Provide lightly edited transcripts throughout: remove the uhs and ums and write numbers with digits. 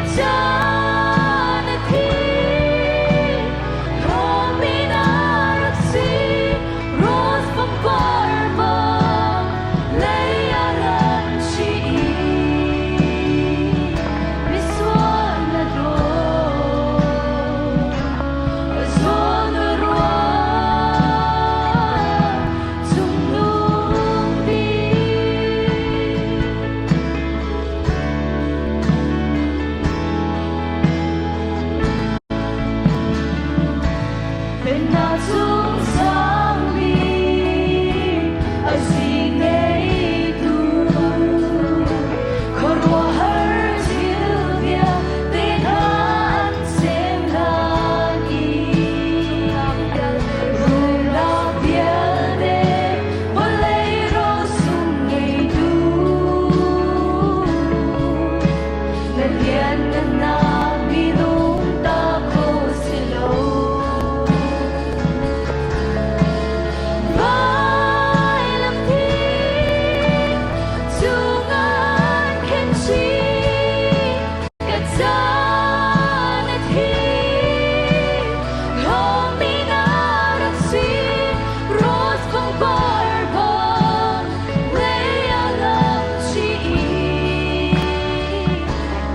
Ka caan a thi, hlawmi na rak si, rose pangpar bang lei ah lam chih i misual na daw. Zawn a ruah cungnung bik. Pennak cung sangmi a si ngeitu khuaruahhar thil vialte hna an sem hlan i rumnak vialte vawlei rosung ngeitu na lianngannak minung ta kho si lo. Vailam thing cungan khen chih ka caan a thi hlawmi na rak si rose pangpar bang lei ah lam chih i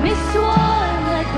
misual na daw.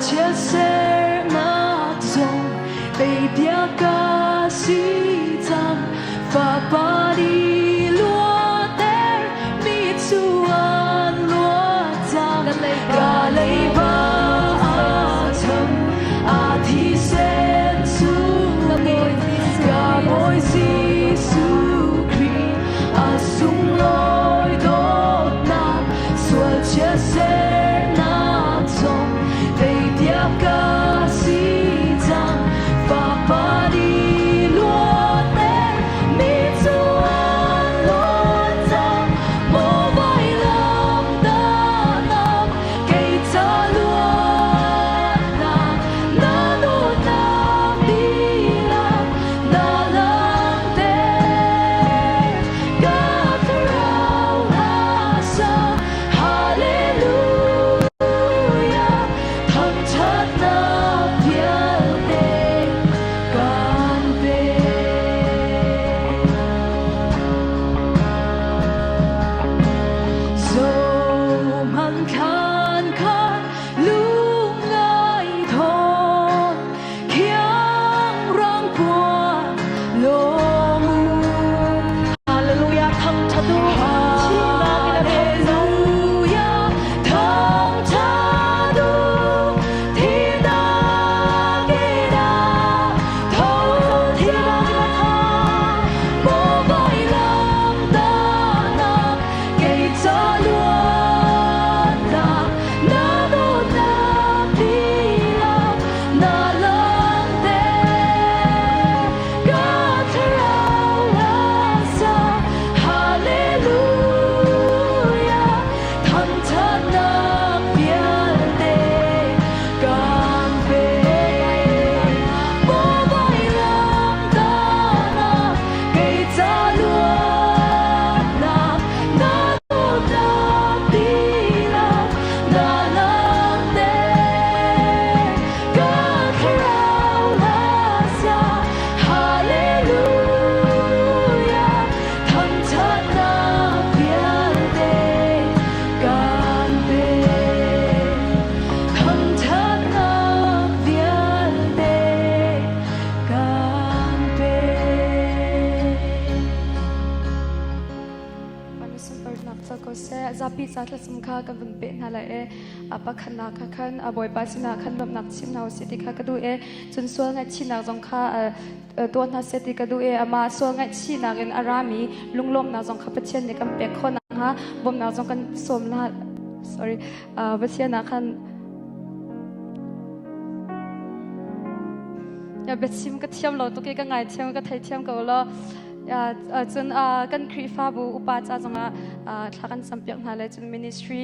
chiatsernak zong teipiak ka si cang. Fapa nih luater mi cu an luat cang. Ka leiba a cham, a thisen chungin ka Bawi Jesuh Khrih a sunglawi dawtnak sual chiatsernak zong teitiap ka si cang. Fapa nih luater mi cu an luat cang. Maw vailam dahnak kei ca luatnak na dawtnak dihlak na langhter. Ka thlarau hla sa Hallelujah thangṭhatnak vialte kan pek. Zohhmanh khan khan lungngai thawn khiang rang puan lawm u. Hallelujah thangṭhat u thihnak in a tho cang. Hallelujah thangṭhat u thihnak in a tho Thihnak in a tho. Maw vailam dahnak kei ca luatnak na dawtnak dihlak na langhter. Ka thlarau sa Hallelujah thangṭhatnak vialte kan pek. Maw vailam dahnak kei ca luatnak na dawtnak dihlak na langhter. Ka thlarau hla sa Hallelujah thangṭhatnak vialte kan pek. Thangṭhatnak vialte kan pek. Van sunparnak ca ko seh. Zapi ca thlacam kha kan vun peh hna lai i a pakhatnak kha khan a Bawipa sinah khan lawmhnak chim hna usih ti kha ka duh i cun sual ngaihchihnak zong kha tuah hna seh ti ka duh i amah sual ngaihchihnak in a rami lunglawmhnak zong kha Pathian nih kan pek khawh nakhnga bawmhnak zong kan sawm hna sorry Pathian ah khan biachim ka thiam lo tuk i ka ngaithiam ka theithiam ko law. Cun kan Khrihfabu upa ca zongah thla kan campiak hna le cun ministry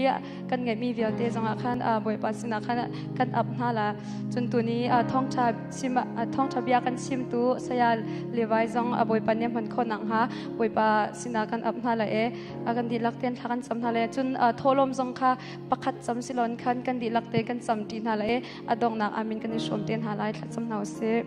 kan ngeihmi vialte zongah khan Bawipa sinah khan kan ap hna la. Cun tuni thawngṭha chim thawngṭha bia kan chimtu saya Levi zong Bawipa nih a hman khawh nakhnga Bawipa sinah kan ap hna la i kan dihlak tein thla kan cam hna le cun thawhlawm zong kha pakhat cam silon khan kan dihlak tein kan cam ṭi hna la i a donghnak amin kan i hrawm te hna lai. Thla cam hna usih.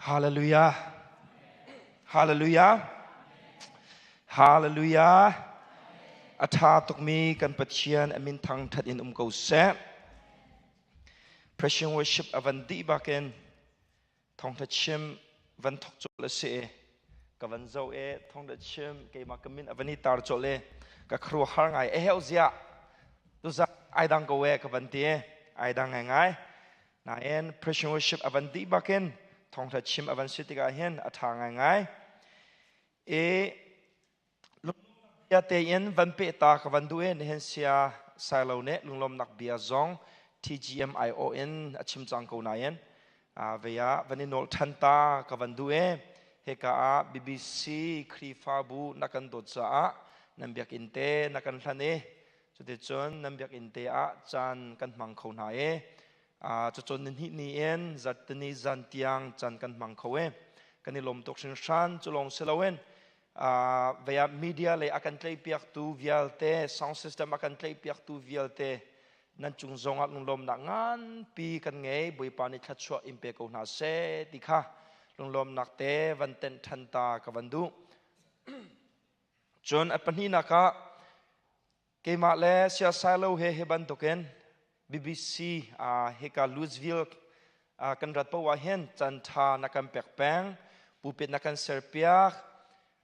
Hallelujah. Hallelujah. Hallelujah. A ṭha tukmi kan Pathian a min thang ṭhat in um ko seh. Pressing worship a van dih bakin thawngṭha chim van thok cawlh a si i ka van zoh i thawngṭha chim keimah ka min a van i tar cawlh i ka khuaruahhar ngai a heuh ziah tuzak ai dang ko e ka van ti ai dang ngai ngai nain Christian worship a van dih bakin thawngṭha chim a van si tikah hin a ṭha ngaingai i bia tein van peh ta ka van duh i nihin sia Silo nih lunglawmnak bia zong TGMIO in a chim cang ko nain vei ah van i nawl ṭhan ta ka van duh i hika ah BBC Khrihfabu na kan dawt caah nan biakinn te na kan hlan i cuticun nan biakinn te ah caan kan hmang kho hna i cucun nihnih ni in zarhtini zan tiang caan kan hmang kho i kan i lawm tuk hringhran. Cu lawng si loin vei ah media lei a kan tlaihpiaktu vialte, sound system a kan tlaihpiaktu vialte nan cung zongah lunglawmnak nganpi kan ngei. Bawipa nih thluachuah in pe ko hna seh ti kha lunglawmnak te van tenh ṭhan ta ka van duh. Cun a pahnihnak ah keimah le Siasailo he hi bantukin BBC hika Louisville kan rat paoh ah hin caan ṭha na kan pek peng, pulpit na kan serpiak,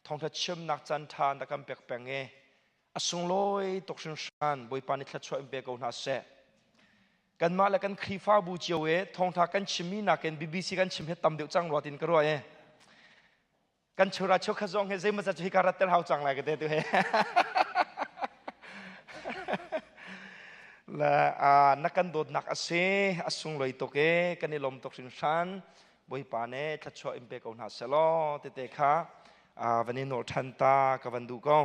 thawngṭha chimnak caan ṭha na kan pek peng i a sunglawi tuk hringhran. Bawipa nih thluachuah in pe ko hna seh. Kanmah le kan Khrihfabu cio i thawngṭha kan chimmi nakin BBC kan chim hi tam deuh cang rua tiin ka ruah i kan chura chukha zong he zeimaw zat cu hika rat ter hau cang lai ka te tu he la na kan dawtnak a si, a sunglawi tuk e, kan i lawm tuk hringhran. Bawipa ne thluachuah in pe ko hna selaw tete kha van i nawl ṭhan ta ka van duh ko.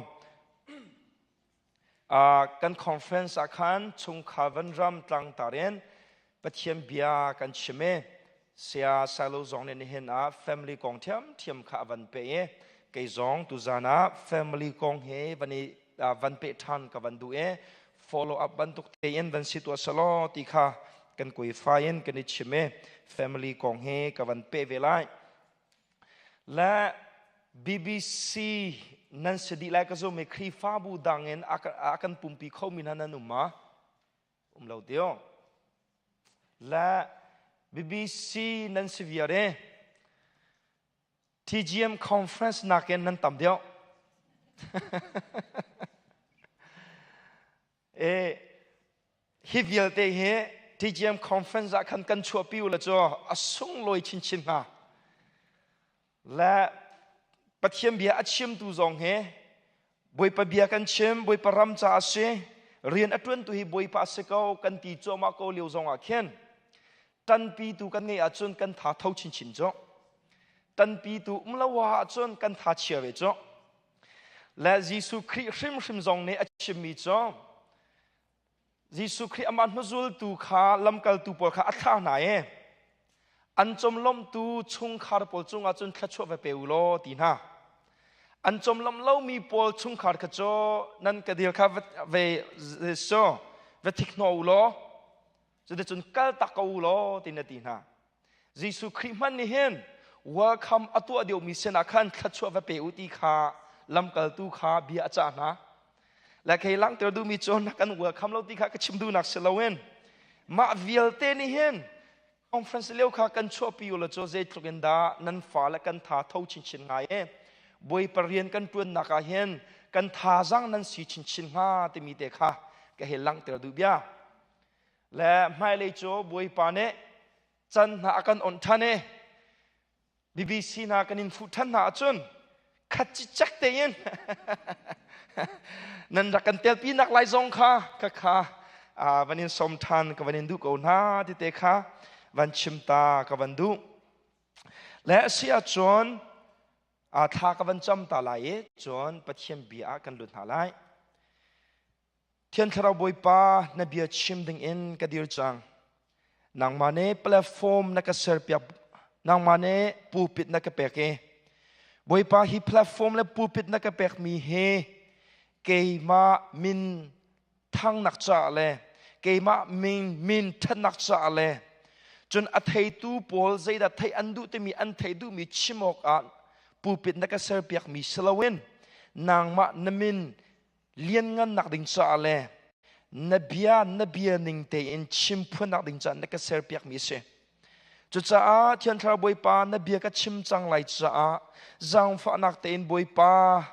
Kan conference ah khan chungkhar van ram tlangtar in Pathian bia kan chim i Saya Silo zong nih nihin ah family kong thiamthiam kha a van pe i kei zong tuzan ah family kong he van i van pe ṭhan ka van duh i follow up bantuk tein van si tuah selaw ti kha kan kui fai in kan i chim i family kong he ka van pe ve lai. Le BBC nan si dih lai ka zum i Khrihfabu dang in a kan pumpi khomi hna nan um ma? Um lo tio. Le BBC nan si viar i TGM conference nakin nan tam deuh. E hi vialte hi TGM conference ah khan kan chuahpi u la cu a sunglawi chinchin hnga. Le Pathian bia a chimtu zong hi Bawipa bia kan chim, Bawipa ram ca a si, rian a ṭuantu hi Bawipa a si ko kan ti cuahmah ko lio zong ah khin ṭanpitu kan ngeih ahcun kan tha tho chinchin cu. Ṭanpitu um lo ahcun kan tha chia ve cu. Le Jesuh Khrih hrimhrim zong nih a chimmi cu Jesuh Khrih amah hnuzultu kha lamkaltu pawl kha a thlah hna i an chawmlawmtu chungkhar pawl cungah cun thluachuah va pe u law ti hna. An chawmlawmh lomi pawl chungkhar kha cu nan ka dil kha ve so va thik hnawh u law cuticun kal tak ko u law tin a ti hna. Jesuh Khrih hmanh nih hin welcome a tuah deuhmi sinah khan thluachuah va pe u ti kha lamkaltu kha bia a cah hna. Le kei langhter duhmi cu na kan welcome lo ti kha ka chim duhnak si loin mah vialte nih hin conference lio kha kan chuahpi u la cu zeitluk in dah nan fale kan tha tho chinchin ngai e Bawipa rian kan ṭuannak ah hin kan thazaang nan si chinchin hnga timi te kha ka hei langhter duh bia. Le hmailei cu Bawipa nih can hna a kan onh ṭhan i BBC hna kan in fuh ṭhan hna ahcun khat cicek tein nan rak kan telpi nak lai zong kha ka kha van in som ṭhan ka van in duh ko hna tite kha van chim ta ka van duh. Le a si ahcun thla ka van cam ta lai i cun Pathian bia ah kan lut hna lai. Thiang Thlarau Bawipa, na bia chim dingin ka dir cang. Nangmah nih platform na ka serpiak, nangmah nih pulpit na ka pek i Bawipa hi platform le pulpit na ka pekmi hi keimah min thangnak caah le keimah min min ṭhatnak caah le. Cun a theitu pawl zeidah theih an duh timi an theih duhmi chim awkah pulpit na ka serpiakmi si loin nangmah na min lianngannak ding caah le na bia na bia ning tein chim phuannak ding caah na ka serpiakmi a si. Cucaah Thiang Thlarau Bawipa na bia ka chim cang lai caah zaangfahnak tein Bawipa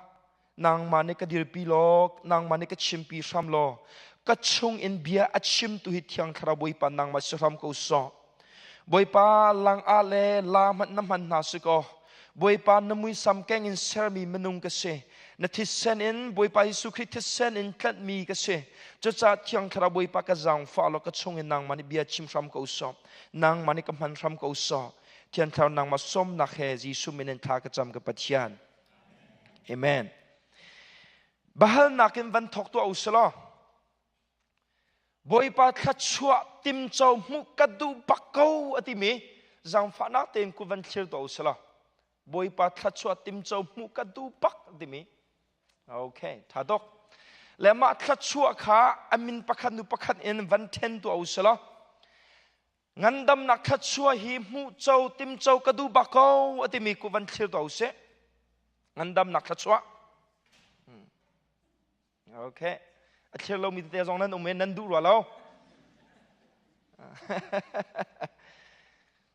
nangmah nih ka dirpi law nangmah nih ka chimpi hram law ka chung in bia a chimtu hi Thiang Thlarau Bawipa nangmah si hram ko sawh. Bawipa lang ah le la hmanh na hman hna si kaw Bawipa na muisam keng in sermi minung ka si. Na thisen in Bawipa Jesuh Khrih thisen in tlanhmi ka si. Cucaah Thiang Thlarau Bawipa ka zaangfah law ka chung in nangmah nih bia chim hram ko sawh. Nangmah nih ka hman hram ko sawh. Thiang Thlarau nangmah sawmnak he Jesuh min in thla ka cam ka Pathian. Amen. Bahalnak in van thawk tuah u selaw Bawipa thluachuah timco hmuh ka duh bak ko a timi zaangfahnak tein ku van thlir tuah u selaw Bawipa thluachuah timco hmuh ka duh bak a timi okay tha tuk le mah thluachuah kha a min pakhat nu pakhat in van then tuah u selaw ngandamnak thluachuah hi hmuh co timco ka duh bak ko a timi ku van thlir tuah u sih ngandamnak thluachuah hmm. Okay. A thlir lomi tete zong nan um i nan duh rua lo.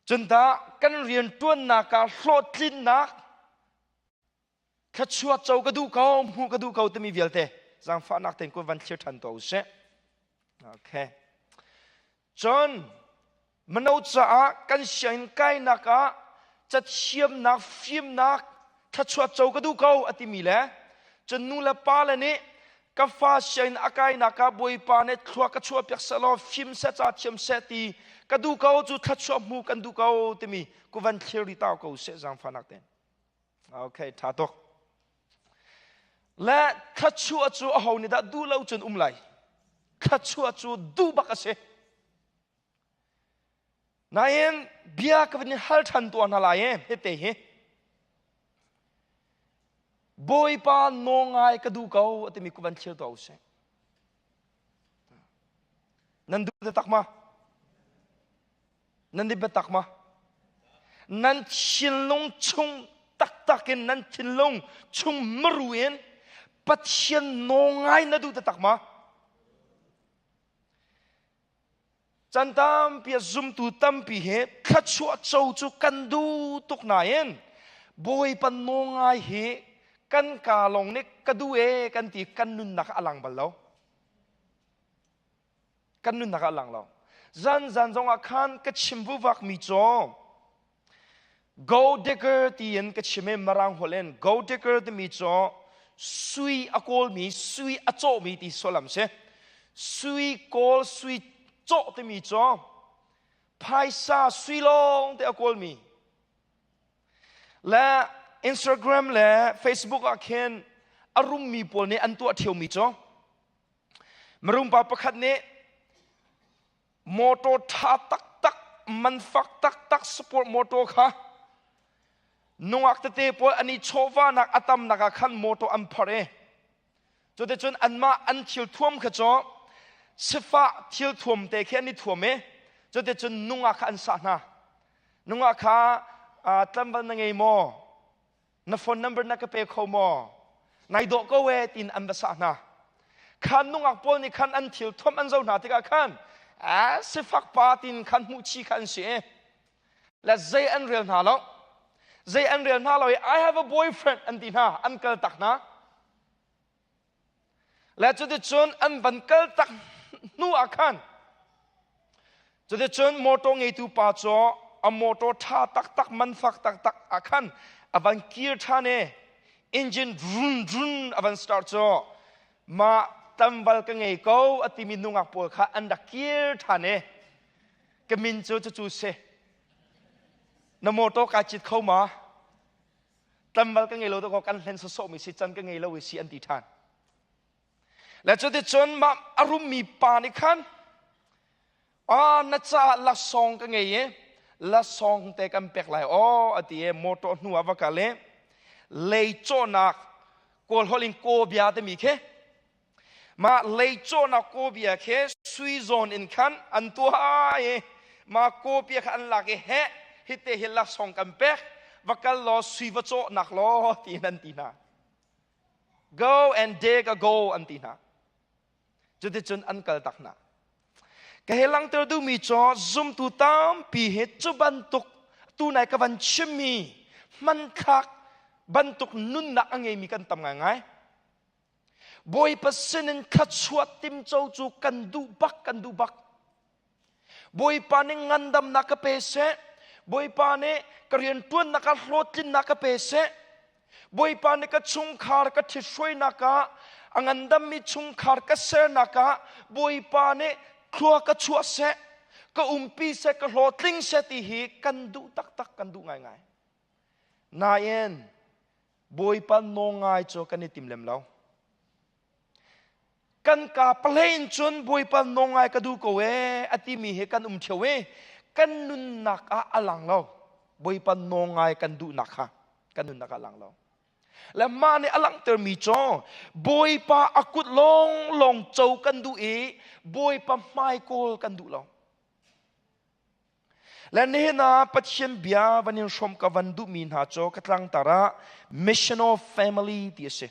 Cun tah kan rian ṭuannak ah hlawhtlinnak thluachuah co ka duh ko, hmuh ka duh ko timi vialte zaangfahnak tein kun van thlir ṭhan tuah u sih. Okay. Cun mino caah kan sianginn kainak ah cathiamnak, fimnak, thluachuah co ka duh ko a timi le cun nu le pa le nih ka fa sianginn a kainak ah Bawipa nih thlua ka chuah piak seh law fim seh ca thiam seh ti ka duh ko cu thluachuah hmu kan duh ko timi ku van thlir rih ta ko seh zaangfahnak tein. Okay, tha tuk. Le thluachuah cu aho nih dah duh lo cun um lai? Thluachuah cu duh bak a si. Nain bia ka van in hal ṭhan tuah hna lai e, hete hi. Bawipa nawl ka duh ko a timi ku van thlir tuah u sih. Nan duh tak ma? Nan i biatak ma? Nan thinlung chung taktak in nan thinlung chung maru in Pathian nawl ngai na duh taktak ma? Can tampi a zumtu tampi hi thluachuah co cu kan duh tuk nain Bawipa nawl ngai hi kan kaa lawng nih ka duh e kan ti kan nunnak a lang bal lo. Kan nunnak ah a lang lo. Zan zan zongah khan ka chim vuvak mi cu Go digger tiin ka chim i Mirang holh in go digger timi cu sui a kawlmi, sui a cawhmi ti sullam si. Sui kawl, sui cawh timi cu phaisa sui lawng te a kawlmi. Le Instagram le Facebook ah khin a rummi pawl nih an tuah ṭheomi cu Mirum pa pakhat nih motor ṭha taktak, man fak taktak sport motor kha nungak tete pawl an i chawhvahnak a tamnak ah khan motor an phorh i cuticun anmah an thil thuam kha cu sifah thil thuam te khi an i thuam i cuticun nungak kha an sah hna. Nungak kha tlamval na ngei maw? Na phone number na ka pe kho maw? Nai dawh ko e tiin an va sah hna. Khan nungak pawl nih khan an thil thuam an zo hna tikah khan a sifak pa tiin khan hmuh chi kha an si i le zei an rel hna lo. Zei an rel hna lo i I have a boyfriend an ti hna an kal tak hna. Le cuticun an van kal tak hnu ah khan cuticun motor ngeitu pa cu a motor ṭha taktak man fak taktak ah khan a van kir ṭhan i engine drun drun a van start cu mah tamval ka ngei ko a timi nungak pawl kha an rak kir ṭhan i ka min cu cucu si na motor kaa cit kho ma Tlamval ka ngei lo dawkaw kan hlen sawsawhmi si can ka ngei lo i si an ti ṭhan. Le cuticun mah a rummi pa nih khan ah na caah lasawng ka ngei i lasawng te kan pek lai aw a ti i motor hnu ah va kal i lei cawhnak kawl holh in kawbia timi khi mah lei cawhnak kawbia khi sui zawn in khan an tuah i. Ma kawpia kha an lak i heh hite hi laksawng kan pek va kal law sui va cawh nak law tiin an ti hna. Go and dig a go an ti hna. Cuticun an kal tak hna. Ka he langhter duhmi cu zumtu tampi hi cu bantuk tunai ka van chimmi hmanthlak bantuk nunnak a ngeimi kan tam ngaingai. Bawipa sinin thluachuah timco cu kan duh bak kan duh bak. Bawipa nih ngandamnak ka pe seh. Bawipa nih ka rianṭuannak ah hlawhtlinnak ka pe seh. Bawipa nih ka chungkhar ka ṭhithruainak ah a ngandammi chungkhar ka sernak ah Bawipa nih thlua ka chuah seh, ka umpi seh, ka hlawhtling seh ti hi kan duh taktak, kan duh ngaingai. Nain Bawipa nawl ngai cu kan i tim lem lo. Kan ka plain cun Bawipa nawl ngai ka duh ko ee a timi hi kan um ṭheo i kan nunnak ah a lang lo. Bawipa nawl ngai kan duhnak kha kan nunnak ah a lang lo. Le mah nih a langhtermi cu Bawipa a kut lawnglawng co kan duh i Bawipa hmai kawl kan duh lo. Le nihin ah Pathian bia van in hrawm ka van duhmi hna cu ka tlangtar ah missional family ti a si.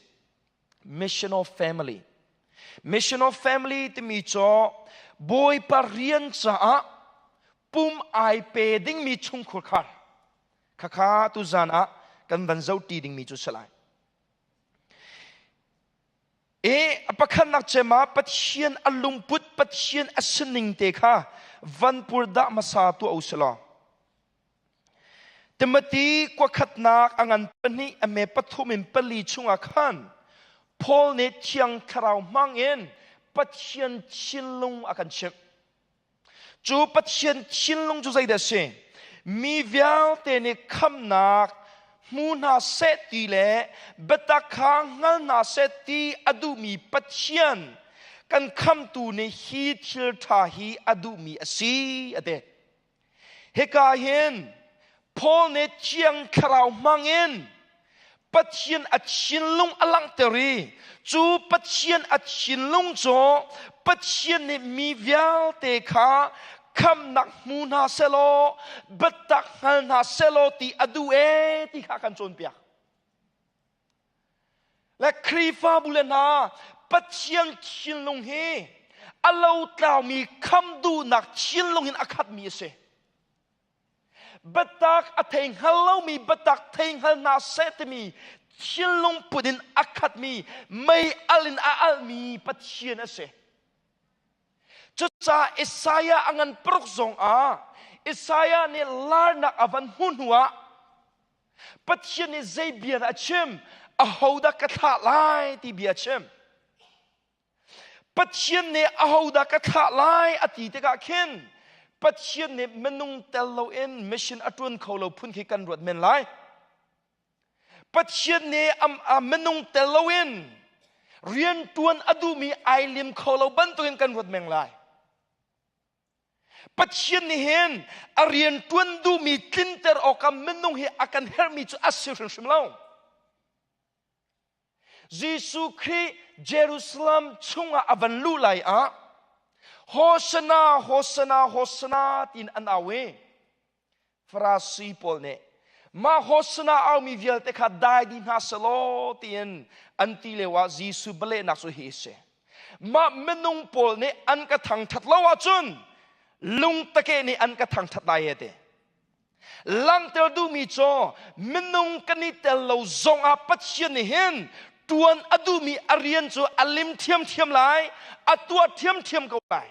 Missional family. Missional family timi cu Bawipa rian caah pum ai pe dingmi chungkhur khar. Khakha tuzan ah kan van zohti dingmi cu si lai. E a pakhatnak cem ah Pathian a lungput Pathian a sining te kha van pur dah hmasa tuah u sih law. Timothy kuakhatnak a ngan pahnih a me pathum in pali chungah khan Paul nih Thiang Thlarau hmangin Pathian thinlung a kan chimh. Cu Pathian thinlung cu zeidah a si? Mi vialte nih khamnak hmu hna seh ti le biatak kha hngal hna seh ti a duhmi Pathian kan khamtu nih hi thil ṭha hi a duhmi a si a ti. Hika hin Paul nih Thiang Thlarau hmangin Pathian a thinlung a langhter i cu Pathian a thinlung cu Pathian nih mi vialte kha khamnak hmu hna selaw biatak hngal hna selaw ti a duh ee ti kha kan cawnpiak. Le Khrihfabu le hna Pathian thinlung hi a lotlaumi kham duhnak thinlung in a khatmi a si. Biatak a thei hngal lomi biatak thei hngal hna seh timi thinlung put in a khatmi mei al in a alhmi Pathian a si. Cucaah Isaiah a ngan paruk zong ah Isaiah nih larnak a van hmuh hnu ah Pathian nih zei bia dah a chim? Ahodah ka thlah lai ti bia a chim. Pathian nih ahodah ka thlah lai a ti tikah khin Pathian nih minung tel loin mission a ṭuan kho lo phun khi kan ruat men lai. Pathian nih a minung tel loin rian ṭuan a duhmi ai lim kho lo bantukin kan ruat men lai. Pathian nih hin a rian ṭuan duhmi tlinter awkah minung hi a kan herhmi cu a si hrimhrim lo. Jesuh Khrih Jerusalem chungah a van luh lai ah Hosanna, Hosanna, Hosanna tiin an au i Farasi pawl nih mah Hosanna aumi vialte kha dai dih hna selaw tiin an ti lio ah Jesuh bialehnak cu hi a si. Mah minung pawl nih an ka thangṭhat lo ahcun lungtake nih an ka thangṭhat lai e ti. Langhter duhmi cu minung kan i tel lo zongah Pathian nih hin ṭuan a duhmi a rian cu a lim ṭhiamṭhiam lai, a tuah ṭhiamṭhiam ko lai.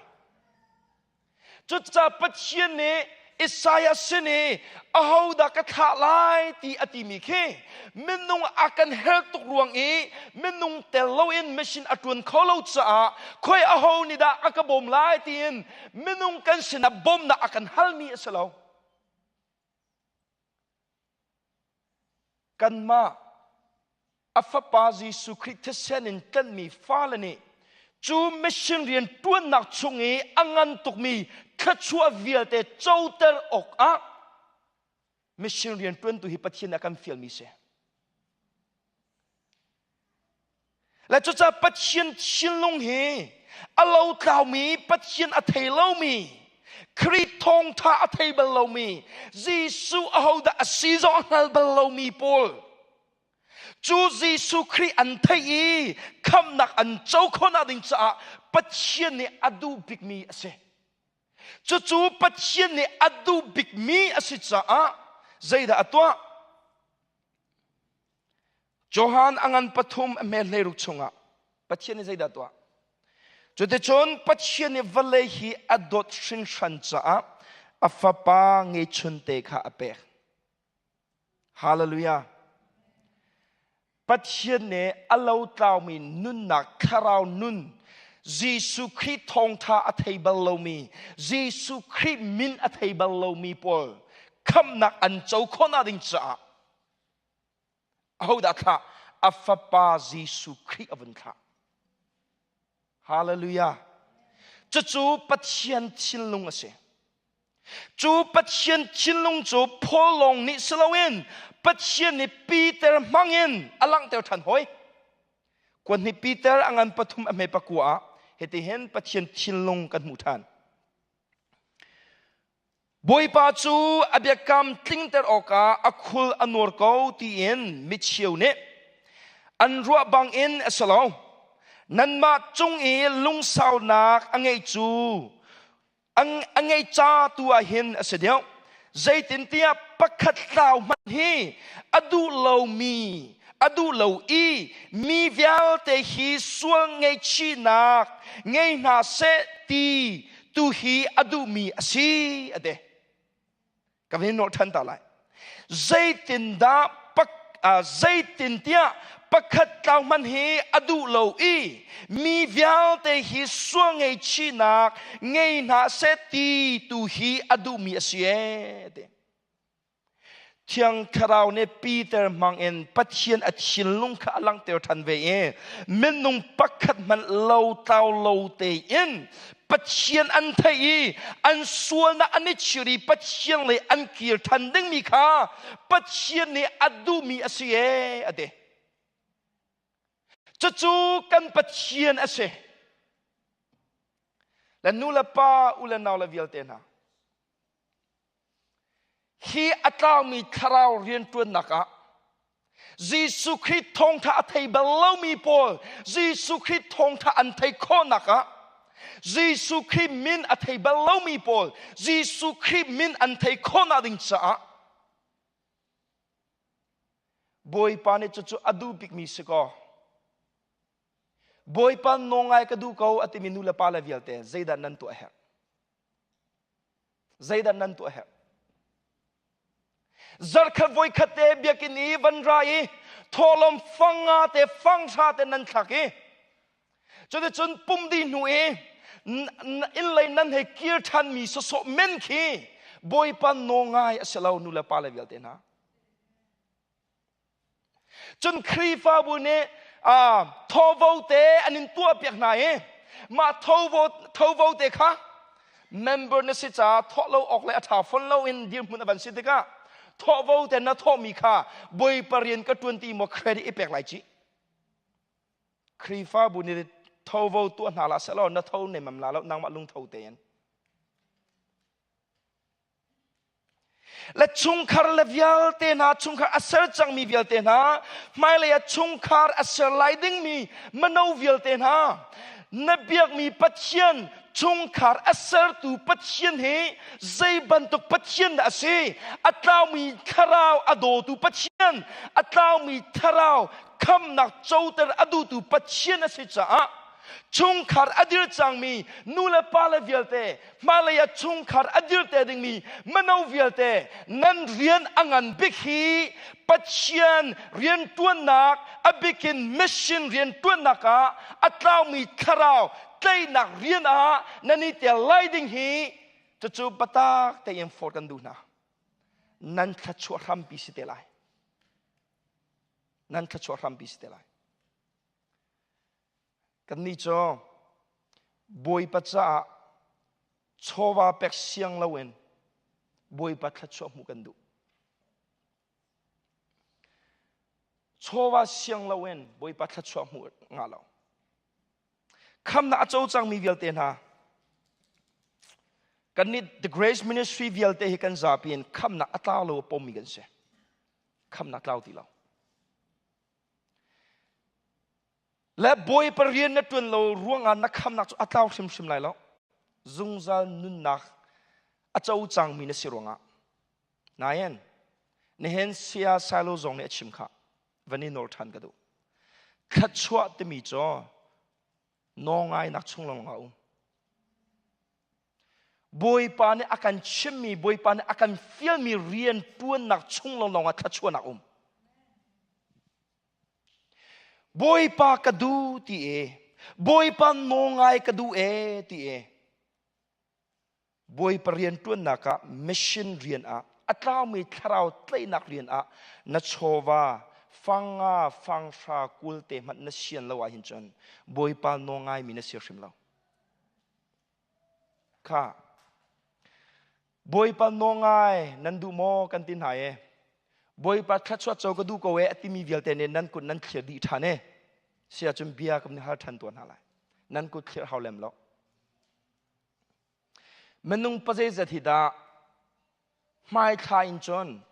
Cucaah Pathian nih Isaiah sin i ahodah ka thlah lai ti a timi khi minung a kan herh tuk ruang i minung tel loin mission a ṭuan kho lo caah khoi aho nih dah a ka bawm lai tiin minung kan sinah bawmnak a kan halmi a si lo. Kanmah a fapa Jesuh Khrih thisen in tlanhmi fale nih cu mission rian ṭuannak chung i a ngan tukmi thluachuah vialte coter awkah mission rian ṭuantu hi Pathian a kan fialmi si. Le cucaah Pathian thinlung hi a lotlaumi, Pathian a thei lomi, Khrih thawngtha a thei bal lomi, Jesuh ahodah a si zong a hngal bal lomi pawl cu Jesuh Khrih an theih i khamhnak an co khawhnak ding caah Pathian nih a duh bikmi a si. Cucu Pathian nih a duh bikmi a si caah zeidah a tuah? Johan a ngan pathum a hme hleiruk chungah Pathian nih zeidah tuah? Cuticun Pathian nih vawlei hi a dawt hringhran caah a fapa ngeichunte kha a pek. Hallelujah. Pathian nih a lotlaumi nunnak thlarau nun Jesuh Khrih thawngtha a thei bal lomi Jesuh Khrih min a thei bal lomi pawl khamhnak an co khawhnak ding caah ahodah thlah a fapa Jesuh Khrih a vun thlah Hallelujah cucu Pathian thinlung a si Cu Pathian thinlung cu Paul lawng nih si loin Pathian nih Peter hmangin a langhter ṭhan hoi. Kuan nih Peter a ngan pathum a hme pakua ah hitihin Pathian thinlung kan hmuh ṭhan. Bawipa cu a biakam tlingter awkah a khul a nuar ko tiin micheu nih an ruah bangin a si lo. Nanmah cung i lungsaunak a ngeih cu a ngei ca tu ah hin a si deuh zeitintiah pakhat tlau hmanh hi a duh lomi a duh lo i mi vialte hi sual ngaihchihnak ngei hna seh ti tu hi a duhmi a si a ti Ka vin nolh ṭhan ta lai. Zeitindah pak, uh, zeitintiah pakhat tlau hmanh hi a duh lo i mi vialte hi sual ngeichihnak ngei hna seh ti tu hi a duhmi a si ee ti. Thiang Thlarau nih Peter hmangin Pathian a thinlung kha a langhter ṭhan ve i minung pakhat hmanh lo tlau lo tein Pathian an theih i an sualnak an i chir i Pathian lei an kir ṭhan dingmi kha Pathian nih a duhmi a si ee a ti. Cucu kan Pathian a si. Le nu le pa, u le nau le vialte hna. Hi a tlaumi thlarau rianṭuannak ah Jesuh Khrih thawngṭha a thei bal lomi pawl Jesuh Khrih thawngṭha an theih khawhnak ah Jesuh Khrih min a thei bal lomi pawl Jesuh Khrih min an theih khawhnak ding caah Bawipa nih cucu a duh bikmi si kaw Bawipa nawl ngai ka duh ko a timi nu le pa le vialte zeidah nan tuah herh? Zeidah nan tuah herh? Zarkhat voikhat te biakinn i van ra i thawhlawm fanga te fanghra te nan thlak i cuticun pum dih hnu i inn lei nan hei kir ṭhanmi sawsawh men khi Bawipa nawl ngai a si lo nu le pa le vialte hna. Cun Khrihfabu nih thawvo te an in tuahpiak hna i mah thovo thovo te kha member na si caah thawh lo awk le a ṭha fon lo in dirhmun a van si tikah thawhvo te na thawhmi kha Bawipa rian ka ṭuan ti maw credit i pek lai ci. Khrihfabu nih thovo tuah hna la selaw na tho nemam la lo nangmah lungtho tein. Le chungkhar le vialte hna chungkhar a ser cangmi vialte hna hmailei ah chungkhar a ser lai dingmi mino vialte hna na biakmi Pathian chungkhar a sertu Pathian hi zei bantuk Pathian dah a si a tlaumi thlarau a dawtu Pathian a tlaumi thlarau khamnak coter a duhtu Pathian a si caah chungkhar a dir cangmi nu le pa le vialte hmalei ah chungkhar a dir te dingmi mino vialte nan rian a ngan bik hi Pathian riantuannak a bikin mission riantuannak ah a tlaumi thlarau tleinak rian ah nan i tel lai ding hi cucu biatak tein forh kan duh hna nan thluachuah hrampi si te lai nan thluachuah hrampi si te lai Kannih cu Bawipa caah chawva pek siang loin Bawipa thluachuah hmuh kan duh. Chawva siang loin Bawipa thluachuah hmuh ngah lo. Khamnak a co cangmi vialte hna. Kan nih The Grace Ministry vialte hi kan zapi in khamnak a tlau lo a pommi kan si. Khamnak tlau ti lo. Le Bawipa rian na ṭuan lo ruangah na khamnak cu a tlau hrimhrim lai lo. Zungzal nunnak a co cangmi na si ruangah. Nain, nihin Saya Silo zong nih a chim kha van i nawl ṭhan ka duh. Thluachuah timi cu nawlngainak chung lawng a um. Bawipa nih a kan chimmi, Bawipa nih a kan fialmi rian ṭuannak chung lawnglawng ah thluachuahnak um. Bawipa ka duh ti e, Bawipa nawl ngai ka duh e ti e. Bawipa rian ṭuannak ah mission rian ah a tlaumi thlarau tlaihnak rian ah na chawva fanga fanghra kul te hmanh na sian lo ahhin cun Bawipa nawl ngaimi na si hrim lo. Kha Bawipa nawl ngai nan duh maw kan ti hna e. Bawipa thluachuah co ka duh ko e a timi vialte nih nan kut nan thlir dih ṭhan e. Si ahcun bia kan hal ṭhan tuah hna lai. Nan kut thlir hau lem lo. Minung pazeizat hi dah hmaithla in cun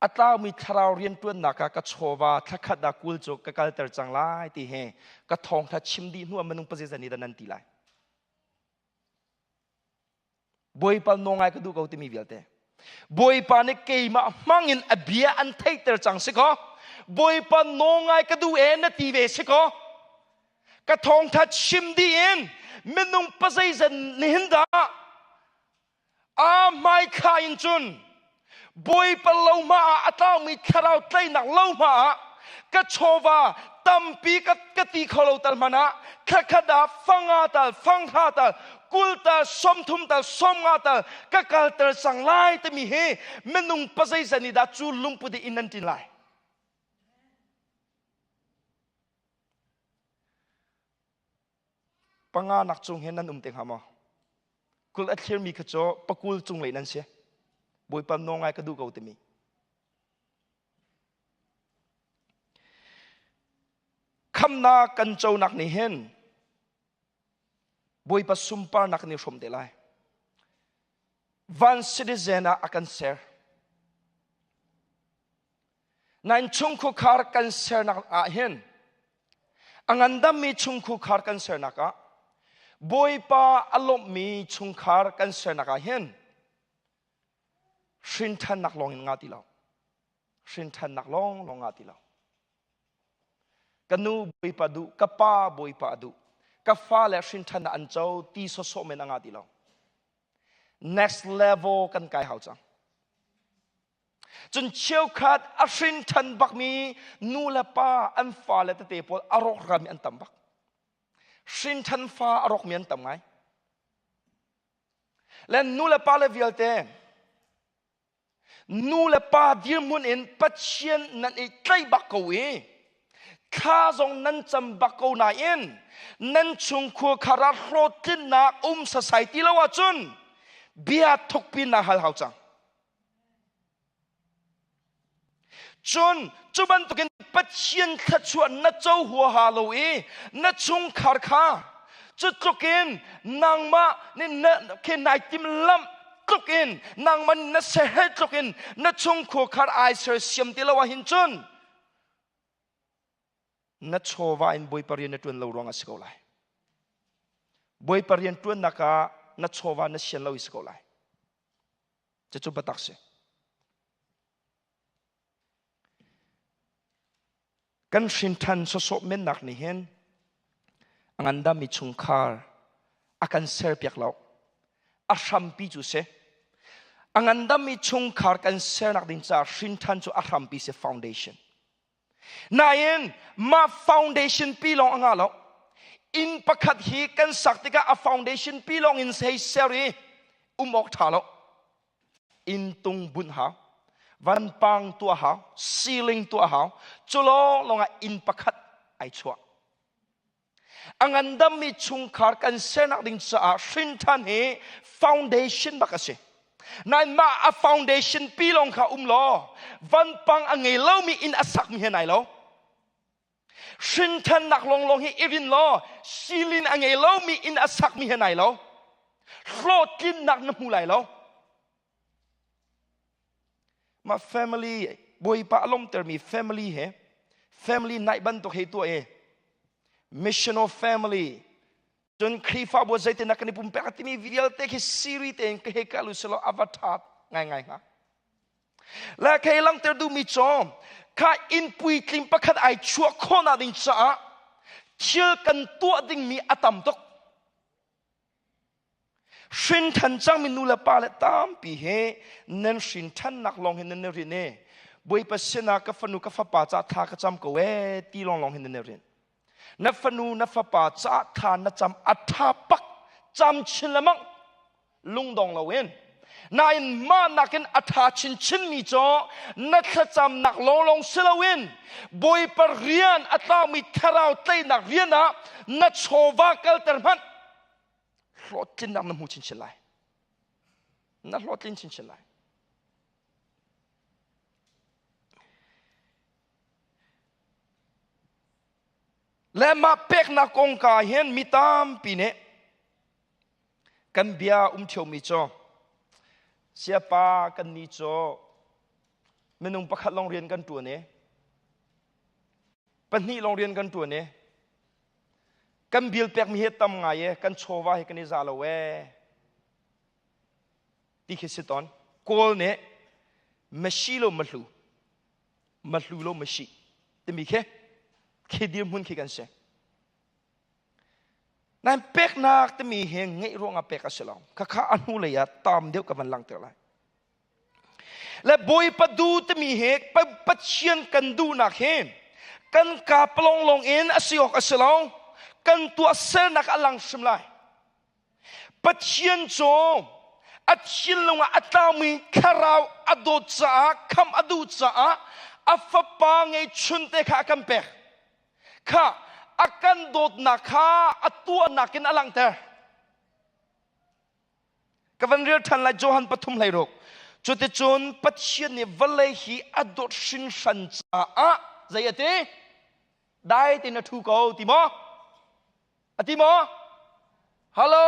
a tlaumi thlarau rianṭuannak ah ka chawva thlakhat ah kul cu ka kalter cang lai ti hi ka thawngṭha chim dih hnu ah minung pazeizat nih dah nan ti lai. Bawipa nawl ngai ka duh ko timi vialte. Bawipa nih keimah hmangin a bia an theihter cang si kaw Bawipa nawl ngai ka duh e na ti ve si kaw ka thawngtha chim dih in minung pazeizat nihin dah a hmaithla in cun Bawipa lohma ah a tlaumi thlarau tleinak lohma ah ka chawva tampi ka, ka ti kho lo tal hmanh ah thlakhat ah fanga tal fanghra tal kul tal 30 tal 50 tal ka kalter cang lai timi hi minung pazeizat nih dah cu lungput in nan ṭin lai panga nak cung hin nan um te hnga maw kul a thlirmi kha cu pakul cung lei nan si bawipa nawl ngai ka duh ko timi khamnak kan conak nih hin bawipa sunparnak kan i hrawm te lai van citizen ah a kan ser Nain chungkhukhar kan sernak ah hin a ngandammi chungkhukhar kan sernak ah Bawipa a lawmhmi chungkhar kan sernak ah hin hrinthannak lawng in nga ti lo. Hrinthannak lawng lawng nga ti lo. Ka nu Bawipa duh, ka pa Bawipa a duh, ka fale hrinthannak an co ti sawsawh men a nga ti lo. Next level kan kai hau cang. Cun cheukhat a hrin ṭhan bakmi nu le pa an fale tete pawl a rawkralmi an tam bak. Hrin ṭhan fa a rawkmi an tam ngai. Le nu le pa le vialte nu le pa dirhmun in Pathian nan i tlaih bak ko i thla zong nan cam bak ko nain nan chungkhur khar ah hlawhtlinnak um sasai ti lo ahcun bia thukpi na hal hau cang. Cun cu bantukin Pathian thluachuah na co huaha lo i na chungkhar kha cu tlukin nangmah nih na khi nai timhlamh tlukin nangmah nih na sehel tlukin na chungkhur khar ai sersiam ti lo ahhin cun na chawva in Bawipa rian na ṭuan lo ruangah si ko lai. Bawipa rian ṭuannak ah na chawva na sian lo i si ko lai. Cucu biatak si. Kan hrinṭhan sawsawh mennak nih hin a ngandammi chungkhar a kan serpiak lo. A hrampi cu si. A ngandammi chungkhar kan sernak ding caah hrinṭhan cu a hrampi si foundation. Nain mah foundation pi lawng a ngah lo. Inn pakhat hi kan sak tikah a foundation pi lawng in hei ser i um awk ṭha lo. Inn tung bunh hau, vanpang tuah hau, ceiling tuah hau. Cu lawng lawng ah inn pakhat ai chuah. A ngandammi chungkhar kan sernak ding caah hrinṭhan hi foundation bak a si. Nain mah a foundation pi lawng kha um law vanpang a ngei lomi inn a sakmi he nai lo. Hrinṭhannak lawnglawng hi i rin law silin a ngei lomi inn a sakmi he nai lo. Hlawhtlinnak na hmu lai lo. Mah family Bawipa a lawmtermi family he family night bantuk hei tuah i missional family cun Khrihfabu zeitin kan i pumpek timi vialte khi siri tein ka hei kal u selaw a va ṭha ngaingai hnga. Le khei langhter duhmi cu kha inn puitling pakhat ai chuah khawhnak ding caah thil kan tuah dingmi a tam tuk. Hrin ṭhan cangmi nu le pa le tampi he nan hrin ṭhannak lawng hin nan i rinh i Bawipa sinah ka fanu ka fapa ca thla ka cam ko ee ti lawnglawng hin nan i rinh. Na fanu na fapa ca thla na cam a ṭha pak cam chin lengmang lungdong loin. Nain mah nakin a ṭha chinchinmi cu na thlacamnak lawnglawng si loin Bawipa rian a tlaumi thlarau tlaihnak rian ah na chawva kalter hmanh hlawhtlinnak na hmu chinchin lai. Na hlawhtlin chinchin lai. Le mah peknak kongka hin mi tampi nih kan bia um ṭhiomi cu siapa kan ni cu minung pakhat lawng rian kan ṭuan i pahnih lawng rian kan ṭuan i kan bil pekmi hi tam ngai e kan chawva hi kan i za lo e ti khi si tawn kawl nih mashi lo mahlu mahlu lo mashi timi khi khi dirhmun khi kan si Nan peknak timi hi ngeih ruangah pek a si lo. Khakha a hnu lei ah tam deuh ka van langhter lai. Le Bawipa du timi hi Pathian kan duhnak hi kan ka palonglong in a si awk a si lo. Kan tuahsernak a lang hrim lai. Pathian cu a thinlung ah a tlaumi thlarau a dawt caah khamh a duh caah a fapa ngeihchun te kha a kan pek. Kha a kan dawtnak kha a tuahnak in a langhter. Ka van rel ṭhan lai Johan pathum hlei ruk. Cuticun Pathian nih vawlei hi a dawt hringhran caah zei a ti? Dai tein a ṭhu ko ti maw? A ti maw? Hello?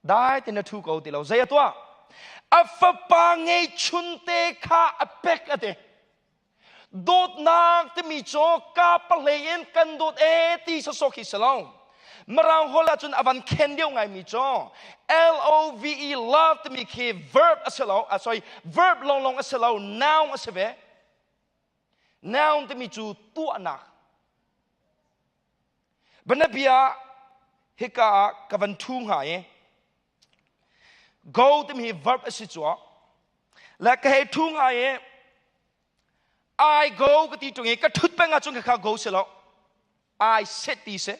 Dai tein a ṭhu ko ti lo. Zei a tuah? A fapa ngeihchun te kha a pek a ti. Dawtnak timi cu ka pahlei in kan dawt e ti sawsawh khi si lo. Mirang holh ahcun a van khen deuh ngaimi cu L-O-V-E love timi khi verb a si lo, ah, sorry, verb lawnglawng a si lo, noun a si ve. Noun timi cu tuahnak. Bianabia hika ah ka van ṭhu hnga i go timi hi verb a si cu le ka hei ṭhu hnga i I go ka ti ṭung i ka ṭhut peng ahcun khakha go si lo I sit ti si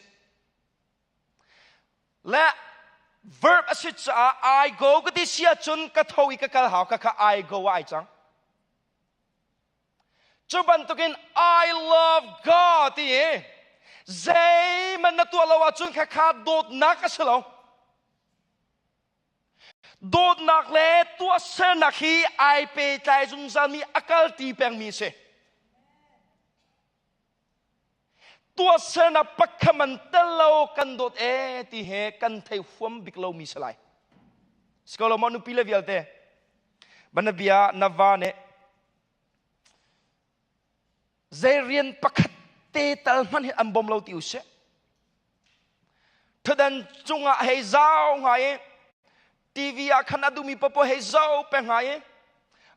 le verb a si caah I go ka ti si ahcun ka tho i ka kal hau khakha I go ah ai cang Cu bantukin I love God ti i zeihmanh na tuah lo ahcun khakha dawtnak a si lo. Dawtnak le tuahsernak hi ai pehtlai zungzalmi a kalti pengmi a si. Tuahsernak pakhat man tel lo kan dawt e ti he kan thei huam bik lomi si lai. Si ko lo maw nupi le vialte? Banabia na va nih zei rian pakhat te tal hmanh hi an bawm lo ti u sih. Thudan cungah hei zau hnga i TV ah khan a duhmi papoh hei zoh peng hnga i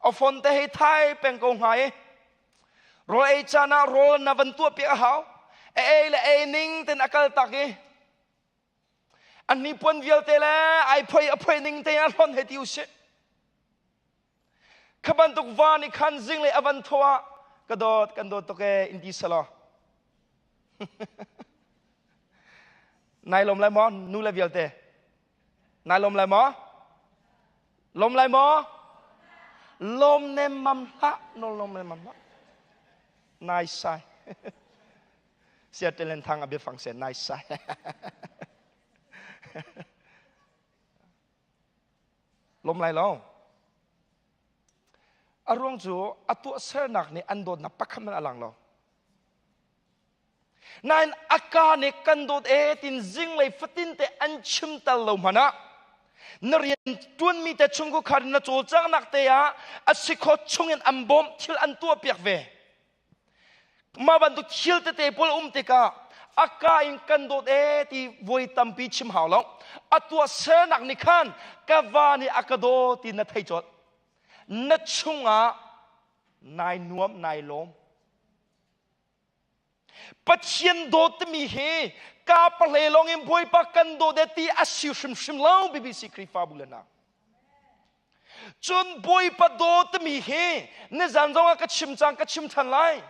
a phone te hei thai peng ko hnga i rawl ei caan ah rawl na van tuah piak a hau a ei le ei ning ten a kal tak i a hnipuan vialte le ai phoi a phoi ning te a hlon hei ti u sih kha bantuk va nih khan zinglei a van thaw ah ka dawt kan dawt tuk ee in ti selaw nai lawm lai maw nu le vialte nai lawm lai maw lawm lai maw lawm nem mam hlah no lawm nem mam hlah nai sai sia telen thang a biafang se nai sai Lawm lai lo. A ruang cu a tuahsernak nih an dawtnak pakhat hmanh a lang lo. Nain a ka nih kan dawt e tin zinglei fatin te an chim tal lo hmanh ah na rian ṭuanmi te chungkhar na cawlcanghnak te ah a si kho chungin an bawmh thil an tuah piak ve. Mah bantuk thil tete pawl um tikah a ka in kan dawt e ti voi tampi chim hau lo. A tuahsernak nih khan ka va nih a ka daw ti na thei colh. Na chungah nai nuam nai lawm. Pathian dawt timi hi ka pahle lawng in Bawipa kan dawt e ti a si hrimhrim lo BBC Khrihfabu le hna. Cun Bawipa dawt timi hi nizan zong ah ka chim cang ka chim than lai.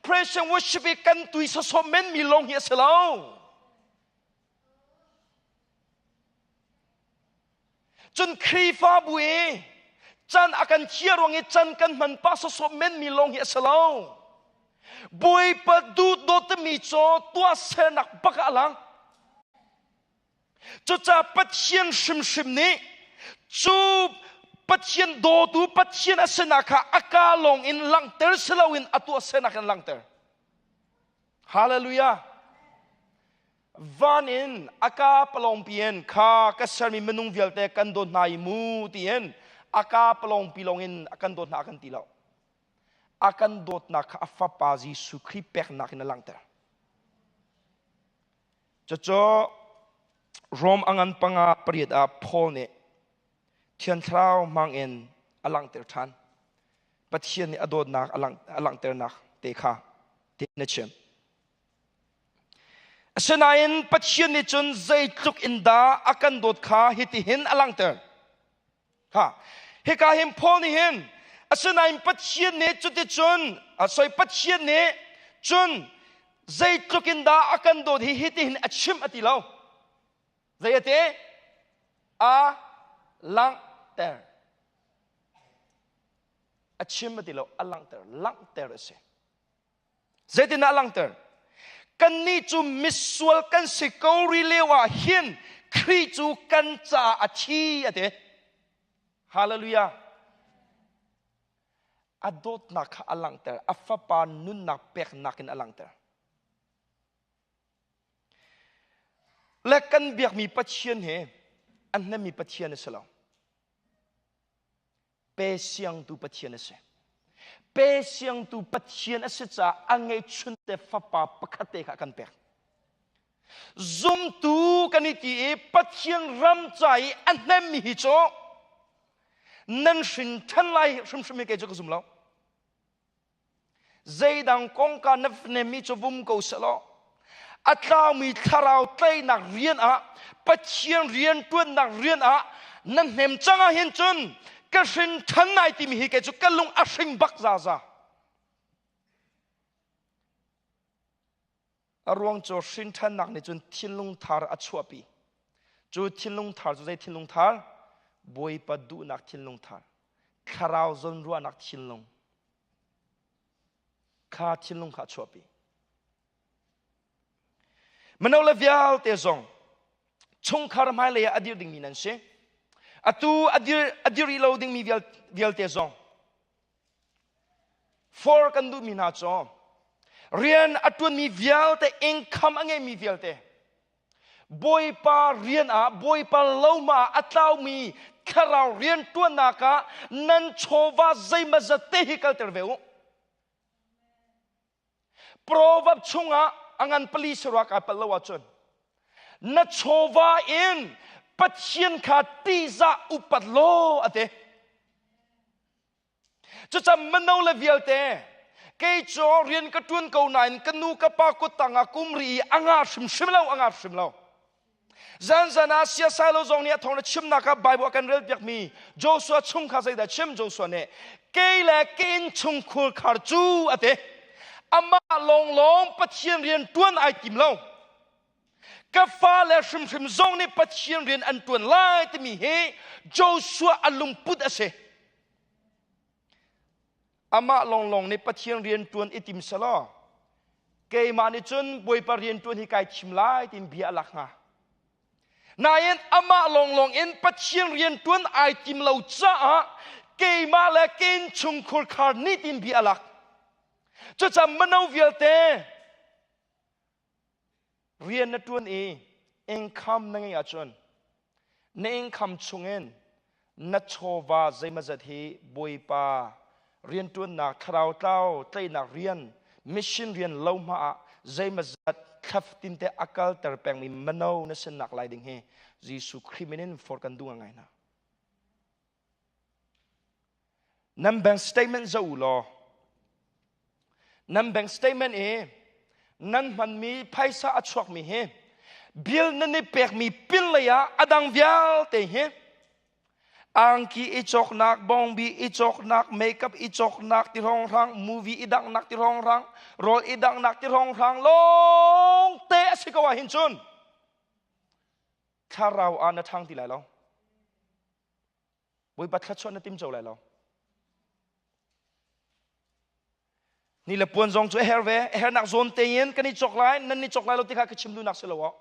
Praise and worship i kan tui sawsawh men mi lawng hi a si lo. Cun Khrihfabu i can a kan thiah ruang i can kan hman pah sawsawh menmi lawng hi a si lo. Bawipa duhdawt timi cu tuahsernak bak ah a lang. Cucaah Pathian hrimhrim nih cu Pathian dawtu Pathian a sinak kha a ka lawng in langhter si loin a tuahsernak in langhter. Hallelujah. Van in a ka palawngpi in kha ka sermi minung vialte kan dawt hna i mu tiin a ka palawngpi lawng in a kan dawt hna a kan ti lo. A kan dawtnak kha a fapa Jesuh Khrih peknak in a langhter. Cucu Rom a ngan panga pariat ah Paul nih Thiang Thlarau hmang in a langhter ṭhan. Pathian nih a dawtnak a langhternak te kha tin a chim. Asinain Pathian nih cun zeitluk in dah a kan dawt kha hitihin a langhter. Ha, hika hin Paul nih hin asinain Pathian nih cuticun sorry Pathian nih cun zeitluk in dah a kan dawt hi hitihin a chim a ti lo. Zei a ti? A langhter. A chim a ti lo, a langhter. Langhter a si. Zeitindah a langhter? Kannih cu misual kan si ko ri lio ah hin Khrih cu kan caah a thi a ti. Hallelujah. A dawtnak kha a langhter. A fapa nunnak peknak in a langhter. Le kan biakmi Pathian he a hnemmi Pathian a si lo. Pe siangtu Pathian a si. Pe siangtu Pathian a si caah a ngeihchun te fapa pakhat te kha a kan pek. Zumtu kan i ti i Pathian ram ca i a hnemmi hi cu nan hrin ṭhan lai hrimhrim hi kei cu ka zum lo. Zeidang kongka na nemmi cu vum ko selaw a tlaumi thlarau tleinak rian ah Pathian rian ṭuannak rian ah na hnem cang ah hin cun ka hrin ṭhan nai timi hi kei cu ka lung a hring bak zaza. A ruang cu hrin ṭhannak nih cun thinlung thar a chuahpi. Cu thinlung thar cu zei thinlung thar? Bawipa duhnak thinlung thar. Thlarau zawnruahnak thinlung. Kha thinlung kha a chuahpi. Mino le vialte zong chungkhar hmailei ah a dir dingmi nan si. Atu a dir, a dir rih lo dingmi vialte zong For kan duhmi hna cu rian a ṭuanmi vialte income a ngeimi vialte Bawipa rian ah Bawipa lohma ah a tlaumi thlarau rian ṭuannak ah nan chawva zeimazat te hi kalter ve u. Proverb chungah a ngan pali sarua kai palh lo ahcun na chawva in Pathian kha ṭihzah upat law a ti. Cucam mino le vialte kei cu rian ka ṭuan ko nain ka nu ka pa kuttang ah kum ri i a nga hrimhrim lo a nga hrim lo. Zanzan ah siasai lo zong nih a thawng na chimnak ah Bible a kan rel piakmi Joshua chung kha zeidah chim Joshua nih kei le ka innchungkhur khar cu a ti. Amah lawnglawng Pathian rian ṭuan ai tim lo. Ka fale hrimhrim zong nih Pathian rian an ṭuan lai timi hi Joshua a lungput a si. Amah lawnglawng nih Pathian rian ṭuan i tim selaw keimah nih cun Bawipa rian ṭuan hi kai thim lai tiin bia a lak hnga. Nain amah lawnglawng in Pathian rian ṭuan ai tim lo caah keimah le ka innchungkhur khar nih tiin bia a lak. Cucaah mino vialte. Rian na ṭuan i income na ngeih ahcun na income chungin na chawva zeimazat hi Bawipa rianṭuannak thlarau tlau tlaihnak rian mission rian lohma ah zeimazat thlafatin te a kalter pengmi mano na sinnak lai ding hi Jesuh Khrih min in forh kan duh ngai hna. Nan bank statement zoh u law nan bank statement i nan hmanmi phaisa a chuakmi hi bill nan i pekmi pin lei ah a dang vialte hi angki i cawknak bawngbi i cawknak makeup i cawknak ti hrawnghrang movie i danghnak ti hrawnghrang rawl i danghnak ti hrawnghrang lawng te a si ko ah hin cun thlarau ah na ṭhang ti lai lo Bawipa thluachuah na tim co lai lo. Ni le puan zong cu a her ve, a hernak zawn tein kan i cawk lai, nan i cawk lai lo ti kha ka chim duhnak si lo aw.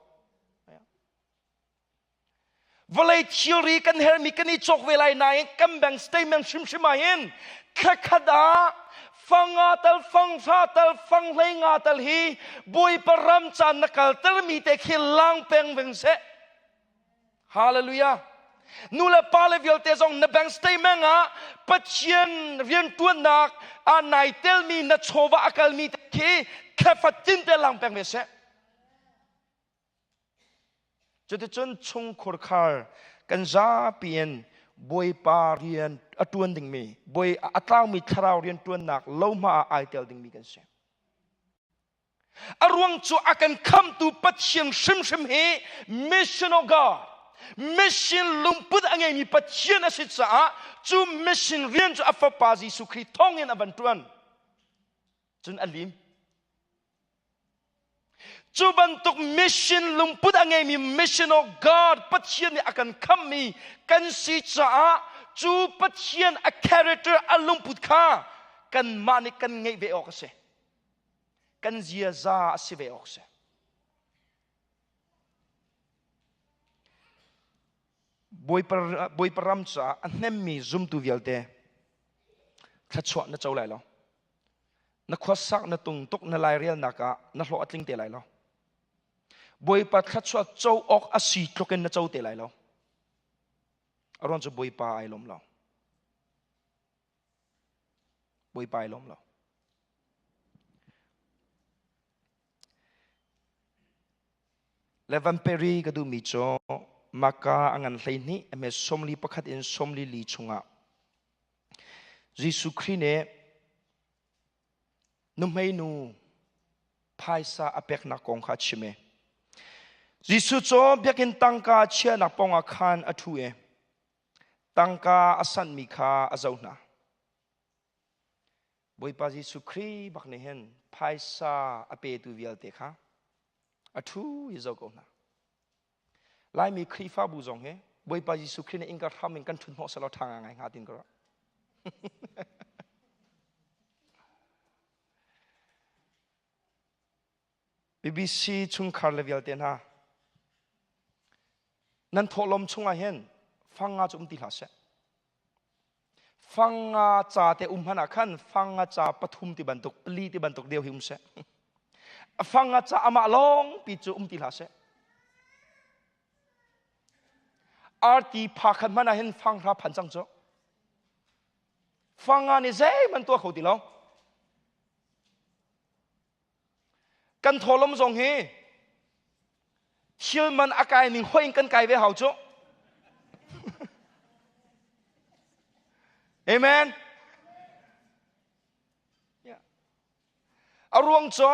Vawlei thilri kan hermi kan i cawk ve lai nain kan bank statement hrimhrim ah hin thlakhat ah fanga tal fanghra tal fanghlei nga tal hi Bawipa ram caan na kaltermi te khi lang peng veng seh. Hallelujah. Nu le pa le vialte zong na bank statement ah Pathian riantuannak ah nai telmi na chawva a kalmi te khi thlafatin te lang peng ve seh. Cuticun chungkhur khar kan zapi in Bawipa rian a tuan dingmi, Bawi a tlaumi thlarau rian tuannak lohma ah ai tel dingmi kan si. A ruang cu a kan khamtu Pathian hrimhrim hi mission of God mission lungput a ngeimi Pathian a si caah cu mission rian cu a fapa Jesuh Khrih thawngin a van ṭuan. Cun a lim. Cu bantuk mission lungput a ngeimi mission of God Pathian nih a kan khammi kan si caah cu Pathian a character a lungput kha kanmah nih kan ngeih ve awk a si. Kan ziaza a si ve awk si. Bawipa, Bawipa ram caah a hnemmi zumtu vialte thluachuah na co lai lo. Na khuasak na tung tuk na lairelnak ah na hlawh a tling te lai lo. Bawipa thluachuah co awk a si tluk in na co te lai lo. A ruang cu Bawipa ai lawm lo. Bawipa ai lawm lo. Le van peri ka duhmi cu Maka a ngan 12 a hme 41 in 44 chungah Jesuh Khrih nih nuhmei nu phaisa a peknak kong kha a chim i Jesuh cu biakinn tangka chiahnak pawngah khan a ṭhu i tangka a sanhmi kha a zoh hna. Bawipa Jesuh Khrih bak nih hin phaisa a petu vialte kha a ṭhu i zoh ko hna. Laimi Khrihfabu zong hi Bawipa Jesuh Khrih nih innka hram in kan ṭhut hnawh selaw ṭha ngai hnga tin ka ruah. BBC chungkhar le vialte hna nan thawhlawm chungah hin fang nga cu um ti hlah seh. Fang nga ca te um hmanh ah khan fang nga ca pathum ti bantuk pali ti bantuk deu hi um seh. Fang nga ca amah lawng pi cu um ti hlah seh. Arti pha khat hmanh ah hin fang hra phan cang cu. Fang nga nih zeihmanh tuah kho ti lo. Kan thawlawm zong hi thil man a kai ning hoi in kan kai ve hau cu. Amen. Yeah. A ruang cu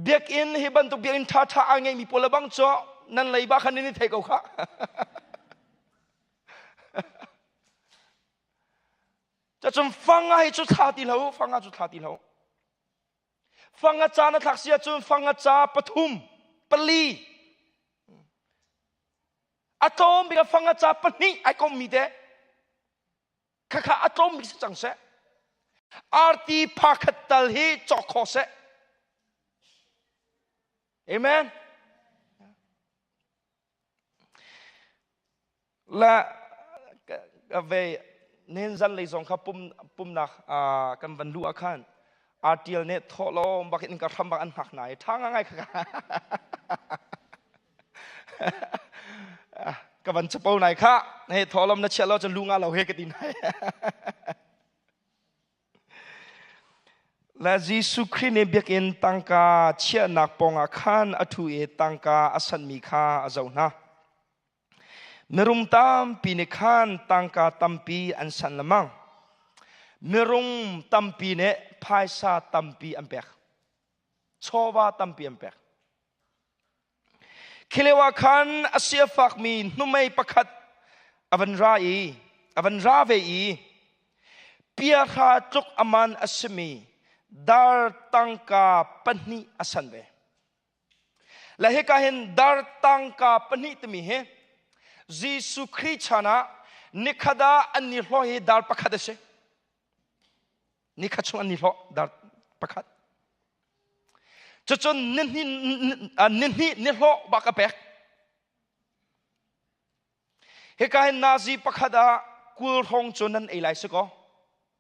biakinn hi bantuk biakinn ṭha ṭha a ngeimi pawl le bang cu nan leiba khan nan i thei ko kha. Cacun fang a hi cu thla ti hlah u, fang a cu thla ti hlah u. Fang a ca na thlak si ahcun fang a ca pathum, pali. A tlawm bik a fang a ca pahnih ai kommi te. Khakha a tlawm bik si cang seh. Arti pha khat tal hi cawk kho seh. Amen. La ve nen zan lei zong kha pum pumnak kan van luh ah khan. Artial nih thawhlawm bak in ka hram bak an hngak hna i ṭha ngai kha ka van chapo nai kha he thawhlawm na chiah lo cu lu nga lo he ka ti nai. Le Jesuh Khrih nih biakinn tangka chiahnak pawngah khan a ṭhu i tangka a sanhmi kha a zoh hna. Mirum tampi nih khan tangka tampi an sanh lengmang. Mirum tampi nih phaisa tampi an pek. Chawva tampi an pek. Khi lio ah khan a siafakmi hnumei pakhat a van ra i a van ra ve i piahra tluk a man a simi dar tangka pahnih a san ve. Le hika hin dar tangka pahnih timi hi Jesuh Khrih chan ah nikhat ah an ni hlawh hi dar pakhat a si. Nikhat chung an ni hlawh dar pakhat. Cucun nihnih nihnih nihlawh bak a pek. Hika hin nazi pakhat ah 20 hrawng cu nan ei lai si kaw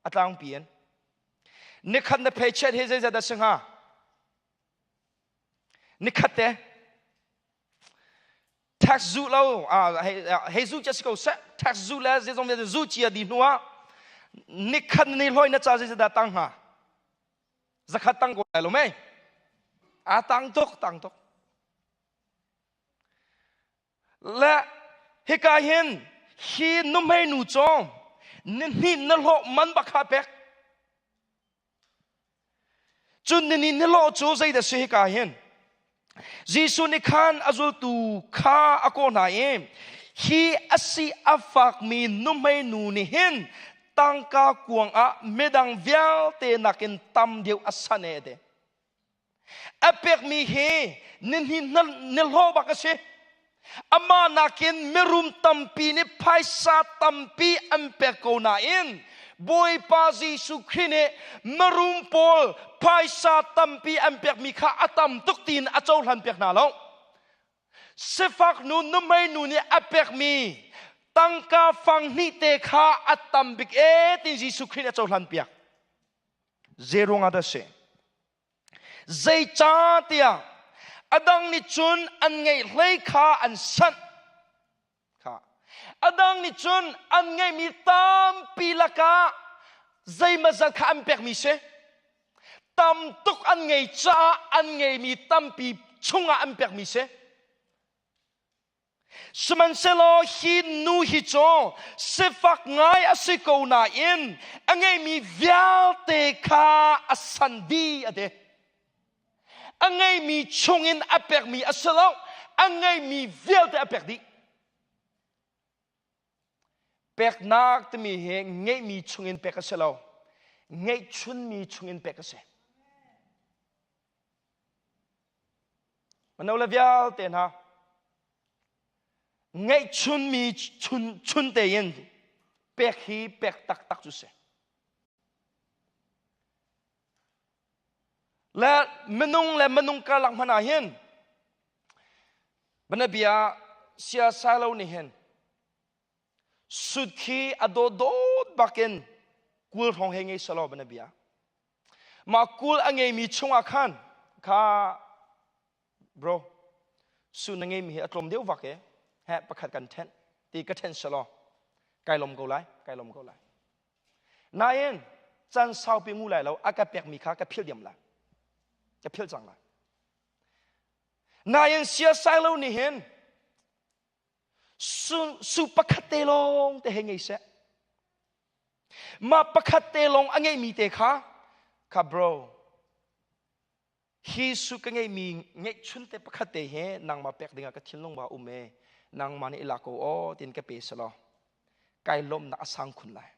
a tlangpi in. Nikhat na paycheck hi zeizat a si hnga? Nikhat te tax zu lo hei zu cia si ko seh tax zu le zeizong vialte zu cia di hnu ah nikhat ni hloi na ca zeizat dah tang hnga? Zakhat tang ko lai lo mei? A tang tuk, tang tuk. Le hika hin hi nuhmei nu cu nihnih na hlawh man bak kha pek. Cun nihnih na hlawh cu zeidah si hika hin? Jesuh nih khan a zultu kha a kawh hna i hi a si a fakmi nuhmei nu nih hin tangka kuang ah midang vialte nakin tam deuh a san e ti. A pekmi hi nihnih nihlawh bak a si. Amah nakin mirum tampi nih phaisa tampi an pek ko nain Bawipa Jesuh Khrih nih mirum pawl phaisa tampi an pekmi kha a tam tuk tiin a cohlan piak hna lo. Sifak nu nuhmei nu nih a pekmi tangka fang hnih te kha a tam bik e tiin Jesuh Khrih nih a cohlan piak. Zeiruang ah dah si? Zeicahtiah a dang nih cun an ngeih hlei kha an sanh. Kha. A dang nih cun an ngeihmi tampi lakah zeimazat kha an pekmi si. Tam tuk an ngei caah an ngeimi tampi chungah an pekmi si. Sihmanhsehlaw hi nu hi cu sifak ngai a si ko nain a ngeimi vialte kha a san dih a ti. A ngeimi chungin a pekmi a si lo, a ngeimi vialte a pek dih. Peknak timi hi ngeihmi chungin pek a si lo, ngeihchunmi chungin pek a si. Mano le vialte hna ngeihchunmi chun chun tein pek hi pek taktak cu si. Le minung le minung karlak hmanh ah hin banabia siasa lo nih hin sut khi a dawt bakin kul hrawng he ngei selaw banabia Mah kul a ngeimi chungah khan kha bro su na ngeimi hi a tlawm deuh vak e he pakhat kan ṭhenh ti ka ṭhenh selaw kai lawm ko lai kai lawm ko lai nain can saupi ngu lai lo a ka pekmi kha ka philh diam lai ka philh cang lai nain siasai lo nih hin su, su pakhat te lawng te he ngei seh Mah pakhat te lawng a ngeihmi te kha kha bro hi su ka ngeihmi ngeihchun te pakhat te he nangmah pek dingah ka thinlung ba um e nangmah nih i lak ko aw tin ka pe selaw kai lawmnak a sang khun lai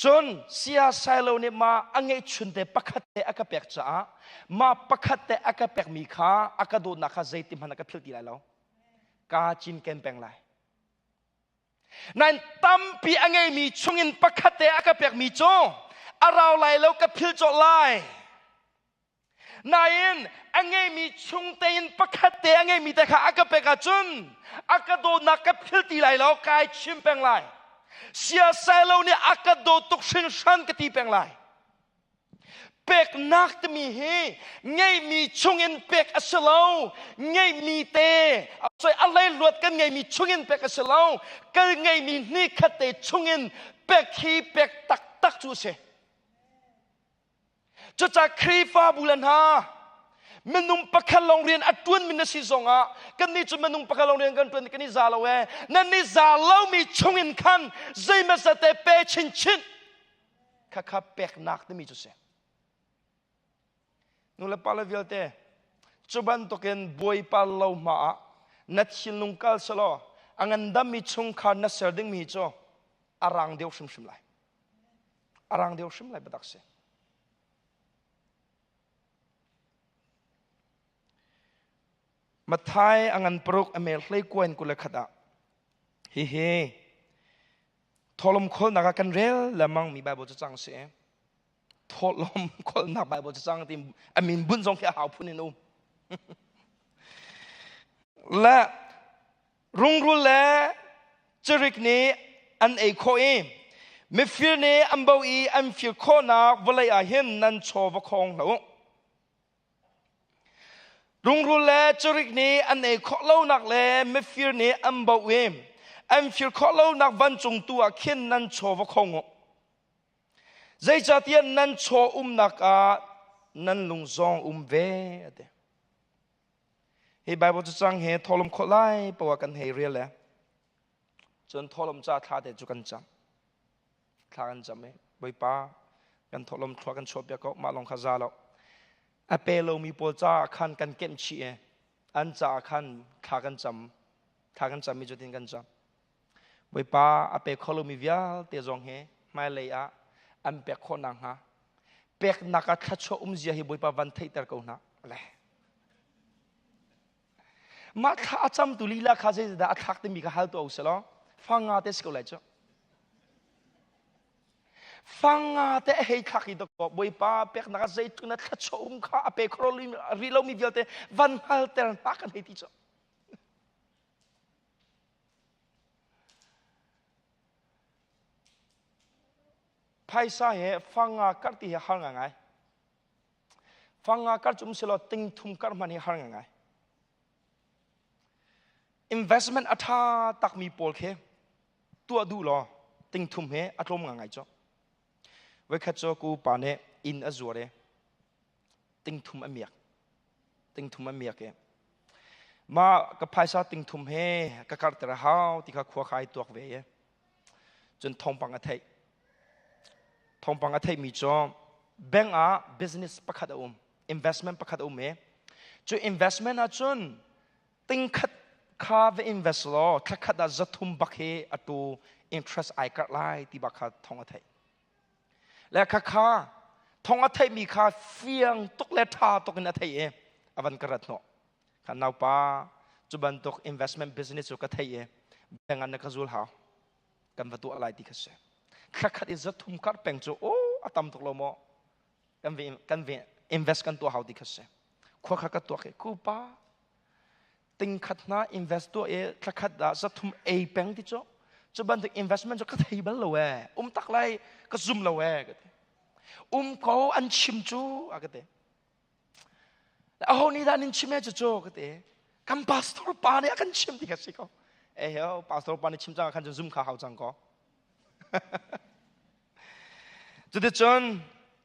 cun sia sailo nih ma a ngeihchun te pakhat te a ka pek caah ma pakhat te a ka pekmi kha a ka dawtnak kha zeiti hmanh a ka philh ti lai lo ka cinken peng lai Nain tampi a ngeimi chungin pakhat te a ka pekmi cu a rau lai lo ka phil cawh lai. Nain a ngeimi chung tein pakhat te a ngeimi te kha a ka pek ahcun a ka dawtnak ka phil ti lai lo kai chim peng lai. Siasai lo nih a ka dawt tuk hringhran ka ti peng lai. Peknak timi hi ngeihmi chungin pek a si lo. Ngeihmi te a leihluat kan ngeihmi chungin pek a si lo. Kan ngeihmi hnikhat te chungin pek hi pek taktak cu a si. Cucaah Khrihfabu le hna minung pakhat lawng rian a ṭuanmi na si zongah kannih cu minung pakhat lawng rian kan ṭuan kan i za lo ee. Nan i za lomi chungin khan zeimawzat te pe chinchin khakha peknak timi cu si. Nu le pa le vialte cu bantukin Bawipa lo hma ah na thinlung kal selaw a ngandammi chungkhar na ser dingmi cu a rang deuh hrimhrim lai. A rang deuh hrim lai biatak si. Matthai a ngan paruk a mel hlei kuan 21 ah hihi thawhlawm kholnak ah kan rel lengmang mi Bible cacang si. Thawhlawm kholnak Bible cacang ti a min bunh zong khi a hau phun in um. Le Rungrul le cirik nih an ei khawh i mifir nih an bo i an fir khawhnak vawlei ah hin nan chaw va khawng hlah u. Rungrul le cirik nih an ei khawh lonak le mifir nih an bo i an fir khawh lonak vancung tu ah khin nan chaw va khawng u. Zeicahtiah nan chaw umnak ah nan lung zong um ve, a ti. Hi Bible cacang he thawlawm khawh lai poah kan hei rel le cun thawlawm ca thla te cu kan cam. Thla kan cam i Bawipa kan thawlawm thlua kan chuah piak ko mah lawng kha za lo. A pe lomi pawl caah khan kan kemh chih i an caah khan thla kan cam. Thla kan cam i cutin kan cam. Bawipa a pe kho lomi vialte zong hi hmailei ah an pek khawh nakhnga peknak ah thluachuah umzia hi Bawipa van theihter ko hna. Le. Mah thla a camtu lila kha zeidah a thlak timi kha hal tuah u selaw fanga te si ko lai cu. Fanga te a hei thlak i dawk Bawipa peknak ah zeitluk na thluachuah um kha a pe kho rih lomi vialte van hngalter hna kan hei ti cu. Phaisa he fanga kar ti hi har ngai. Fanga kar cu um selaw ting thum kar hmanh hi har ngai. Investment a ṭha takmi pawl khi tuah duh law ting thum he a tlawm ngai cu. Voikhat cu ku pa nih inn a zuar i ting thum a miak. Ting thum a miak i mah ka phaisa ting thum he ka karter a hau ti kha khua kha ai tuak ve i cun thawngpang a theih. Thawngpang a theihmi cu bank ah business pakhat a um, investment pakhat a um i cu investment ahcun tingkhat kha va invest law thlakhat ah zathum bak hi atu interest ai karh lai ti bak kha thawng a theih. Le kha kha thawng a theihmi kha fiang tuk le ṭha tuk in a theih i a van ka rat hnawh. Kan naupa cu bantuk investment business cu ka theih i bank ah na ka zul hau. Kan va tuah lai ti kha si. Thlakhat i zathum karh peng cu o a tam tuk lo maw? Kan ve kan ve invest kan tuah hau ti kha si. Khua kha ka tuak i kupa tingkhat hna invest tuah i thlakhat ah zathum ei peng ti cu cu bantuk investment cu ka thei bal lo ee um tak lai ka zum lo ee ka ti um ko an chim cu a ka ti aho nih dah nin chim ee cucu ka ti kan pastor pa nih a kan chim ti ka si ko eh ho pastor pa nih chim cang khan cun zum kha hau cang ko cuticun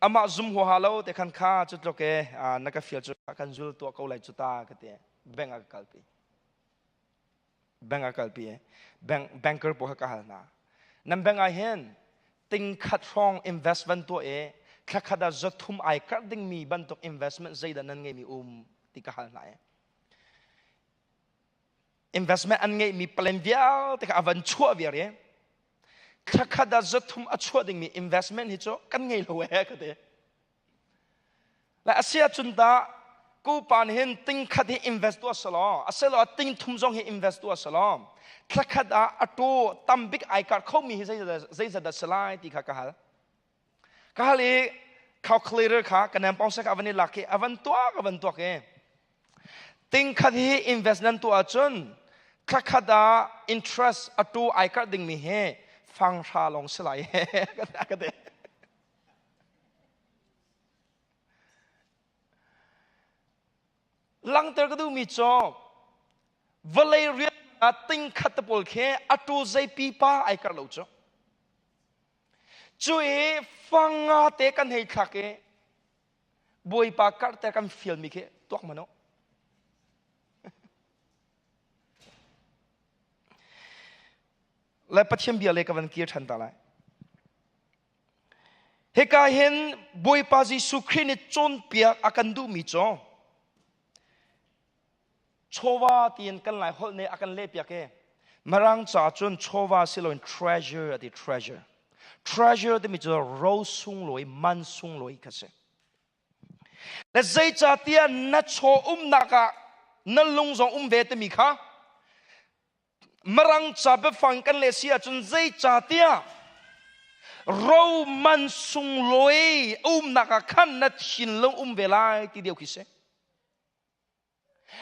amah zum huaha lo te khan kha cu tluk e na ka fial cu kan zul tuah ko lai cu ta ka ti bank ah ka kalpi bank ah kalpi bank banker pawl kha ka hal hna nan bank ah hin ting khat hrawng investment tuah i thlakhat ah zathum ai karh dingmi bantuk investment zeidah nan ngeimi um ti ka hal hna i investment an ngeihmi plan vialte kha a van chuah viar i thlakhat ah zathum a chuah dingmi investment hi cu kan ngei lo ee ka ti le a si ahcun tah kupa nih hin tingkhat hi invest tuah selaw asiloah ting thum zong hi invest tuah selaw thlakhat ah a tu tambik ai karh khomi hi zeizat dah si lai ti kha ka hal ka hal i calculator kha ka nem pawng sek a van i lak i a van tuak a van tuak i tingkhat hi invest nan tuah ahcun thlakhat ah interest a tu ai karh dingmi hi fanghra lawng si lai ka ti. Langter ka duhmi cu vawlei rian ah ting khat te pawl khi atu zei pipa ai kar lo cu. Cu i fanga te kan hei thlak i Bawipa karhter kan fialmi khi tuak hmanh u. Le Pathian bia le ka van kir ṭhan ta lai. Hika hin Bawipa Jesuh Khrih nih cawnpiak a kan duhmi cu chawva tiin kan lai holh nih a kan lehpiak i Mirang ca cun chawva si loin treasure a ti treasure. Treasure timi cu ro sunglawi, man sunglawi kha si. Le zeicahtiah na chaw umnak ah na lung zong um ve timi kha Mirang ca biafang kan leh si ahcun zeicahtiah ro man sunglawi umnak ah khan na thinlung um ve lai ti deuh khi si.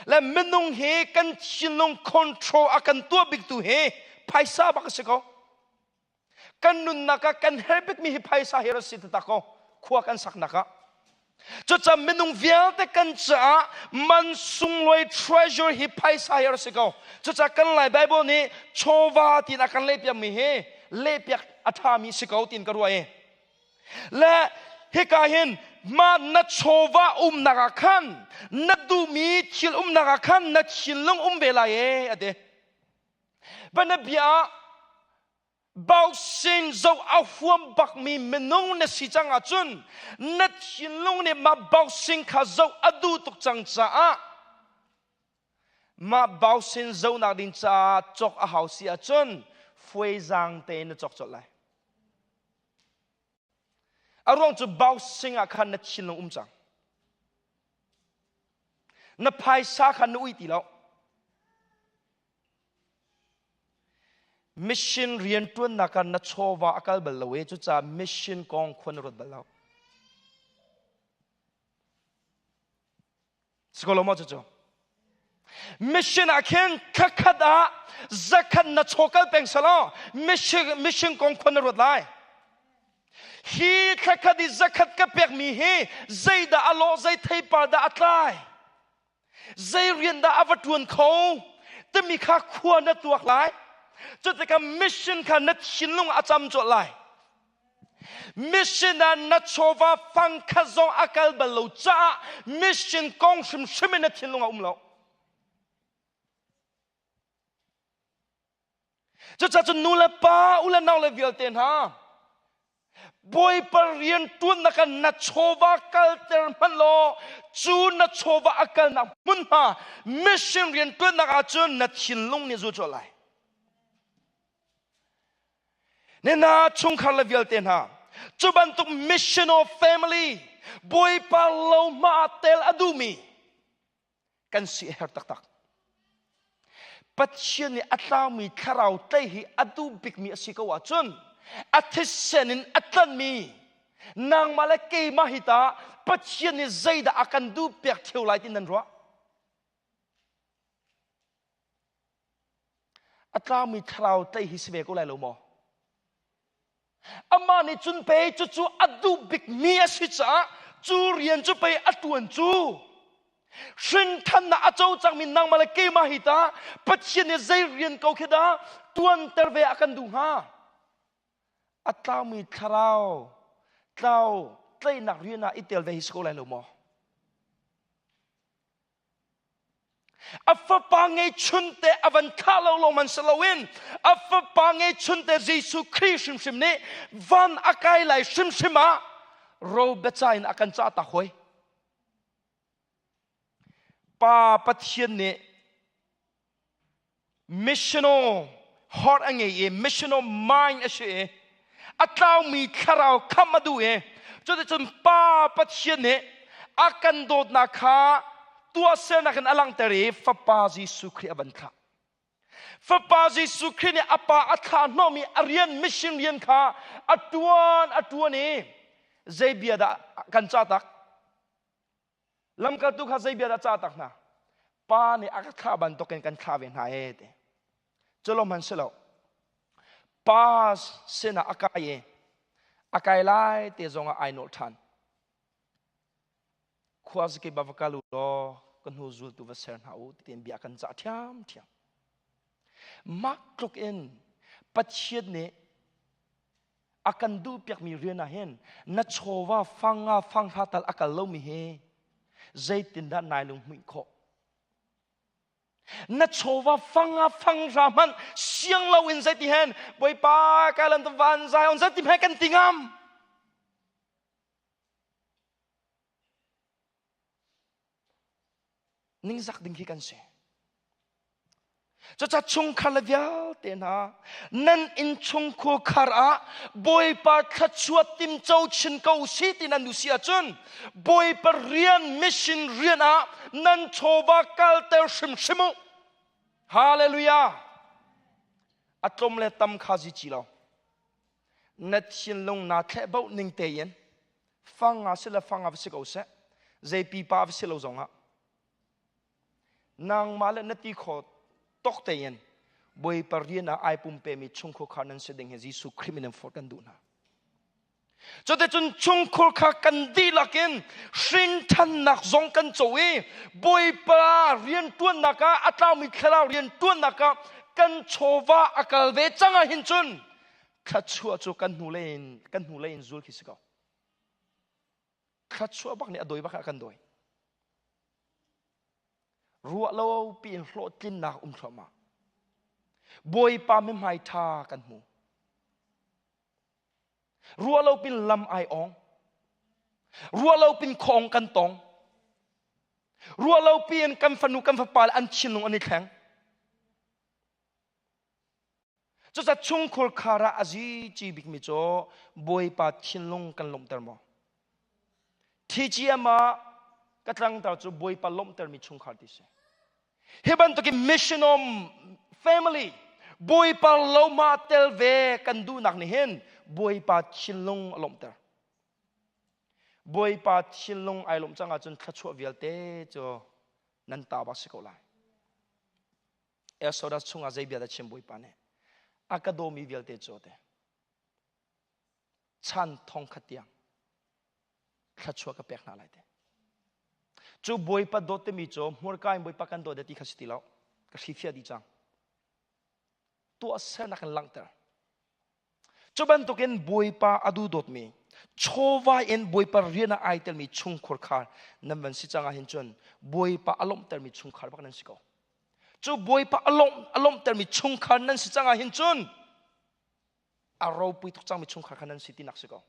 Le minung hi kan thinlung control a kan tuah biktu hi phaisa bak a si ko. Kan nunnak ah kan herh bikmi hi phaisa hi rak si taktak ko khua kan saknak ah. Cucaah minung vialte kan caah man sunglawi treasure hi phaisa hi a si ko. Cucaah kan Lai Bible nih chawva tiin a kan lehpiakmi hi lehpiak a ṭhami si ko tiin ka ruah i. Le hika hin mah na chawva umnak ah khan na duhmi thil umnak ah khan na thinlung um ve lai e a ti. Bianabia ah Boxing zoh a huam bakmi minung na si cang ahcun na thinlung nih mah boxing kha zoh a duh tuk cang caah mah boxing zohnak ding caah cawk a hau si ahcun fuaizang tein na cawk colh lai. A ruang cu boxing ah khan na thinlung um cang. Na phaisa kha na ui ti lo. Mission rianṭuannak ah na chawva a kal bal lo i cucaah mission kong khua na ruat bal lo. Si ko lo maw cucu? Mission ah khin thlakhat ah zakhat na chaw kal peng selaw mission, mission kong khua na ruat lai. Hi thlakhat i zakhat ka pekmi hi zeidah a lawh, zei theipar dah a tlai? Zei rian dah a va ṭuan kho timi kha khua na tuak lai. Cu tikah mission kha na thinlung a cam colh lai. Mission ah na chawva fang khat zong a kal bal lo caah mission kong hrimhrim in na thinlung a um lo. Cucaah cun nu le pa, u le nau le vialte hna, Bawipa rian ṭuannak ah na chawva kalter hmanh law cu na chawva a kalnak hmunhma mission rian ṭuannak ahcun na thinlung nih zul colh lai. Nina chungkhar le vialte hna, cu bantuk mission of family Bawipa lohma ah tel a duhmi kan si a herh taktak. Pathian nih a tlaumi thlarau tlei hi a duh bikmi a si ko ahcun a thisen in a tlanmi nangmah le keimah hi ta Pathian nih zeidah a kan duh piak theu lai ti nan ruah? A tlaumi thlarau tlei hi si ve ko lai lo maw? Amah nih cun pei cucu a duh bikmi a si caah cu rian cu pei a ṭuan cu. Hrinthannak a co cangmi nangmah le keimah hi ta Pathian nih zei rian ko khi dah ṭuanter ve a kan duh hnga? A tlaumi thlarau tlau tlaihnak rian ah i tel ve hi si ko lai lo maw? A fapa ngeihchunte a van thlah lo lawng man si loin a fapa ngeihchunte Jesuh Khrih hrimhrim nih van a kai lai hrimhrim ah ro biaca in a kan cah tak hoi. Pa Pathian nih missional heart a ngei i missional mind a si i a tlaumi thlarau khamh a duh i cuticun Pa Pathian nih a kan dawtnak kha tuahsernak in a langhter i Fapa Jesuh Khrih a van thlah. Fapa Jesuh Khrih nih a pa a thlah hnawhmi a rian mission rian kha a tuan a tuan i zei bia dah kan cah tak? Lamkaltu kha zei bia dah cah tak hna? Pa nih a ka thlah bantukin kan thlah ve hna ee ti. Cu hman si lo. Pa sinah a kai i a kai lai te zongah ai nolh ṭhan. Khua zakip ah va kal u law. ka hnu zultu va ser hna u tiin bia kan cah ṭhiamṭhiam. Mah tluk in Pathian nih a kan duhpiakmi rian ah hin na chawva fang nga fang hra tal a kal lomi hi zeitindah nai lunghmuih khawh? Na chawva fang nga fang hra hmanh siang loin zeiti hen Bawipa kai lam van zai on zeiti hmanh kan ti ngam? Ningzak ding khi kan si. Cucaah chungkhar le vialte hna nan innchung khuakhar ah Bawipa thluachuah timco chin ko si ti nan duh si ahcun Bawipa rian mission rian ah nan chawva kalter hrimhrim u. Hallelujah! A tlawm le tam kha zi ci lo. Na thinlung naa thleh boh ning tein fang nga si le fang nga va si ko seh zei pipa va si lo zongah nangmah le na ti kho tok tein Bawipa rian ah ai pumpemi chungkhur kha nan si ding hi Jesuh Khrih min in forh kan duh hna. Cuticun chungkhur kha kan dihlak in hrinṭhannak zong kan co i Bawipa rianṭuannak ah a tlaumi thlarau rianṭuannak ah kan chawva a kal ve cang ah hin cun thluachuah cu kan hnulei in kan hnulei in zul khi si ko. Thluachuah bak nih a dawi bak ah kan dawi. Ruah lo piin hlawhtlinnak um thluahmah. Bawipa mithmai ṭha kan hmu. Ruah lo pin lam ai ong. Ruah lo pin khong kan tong. Ruah lo piin kan fanu kan fapa le an thinlung an i thleng. Cucaah chungkhur khar ah a zici bikmi cu Bawipa thinlung kan lawmhter maw? TGM ah ka tlangtar cu Bawipa lawmhtermi chungkhar ti si. Hi bantukin missionom family Bawipa loma tel ve kan duhnak nih hin Bawipa thinlung a lawmhter. Bawipa thinlung ai lawmh cang ahcun thluachuah vialte cu nan ta bak si ko lai. Exodus chungah zei bia dah chim Bawipa nih a ka dawmi vialte cu te chan thong khat tiang thluachuah ka pek hna lai te cu Bawipa dawt timi cu hmurka in Bawipa kan dawt ti kha si ti lo ka hrifia di cang tuahsernak in langhter Cu bantukin Bawipa a duhdawtmi, chawva in Bawipa rian ah ai telmi chungkhur kha nan van si cang ahhin cun Bawipa a lawmhtermi chungkhar bak nan si ko. Cu Bawipa a lawmhtermi chungkhar nan si cang ahhin cun a ropui tuk cangmi chungkhar kha nan si tinak si ko.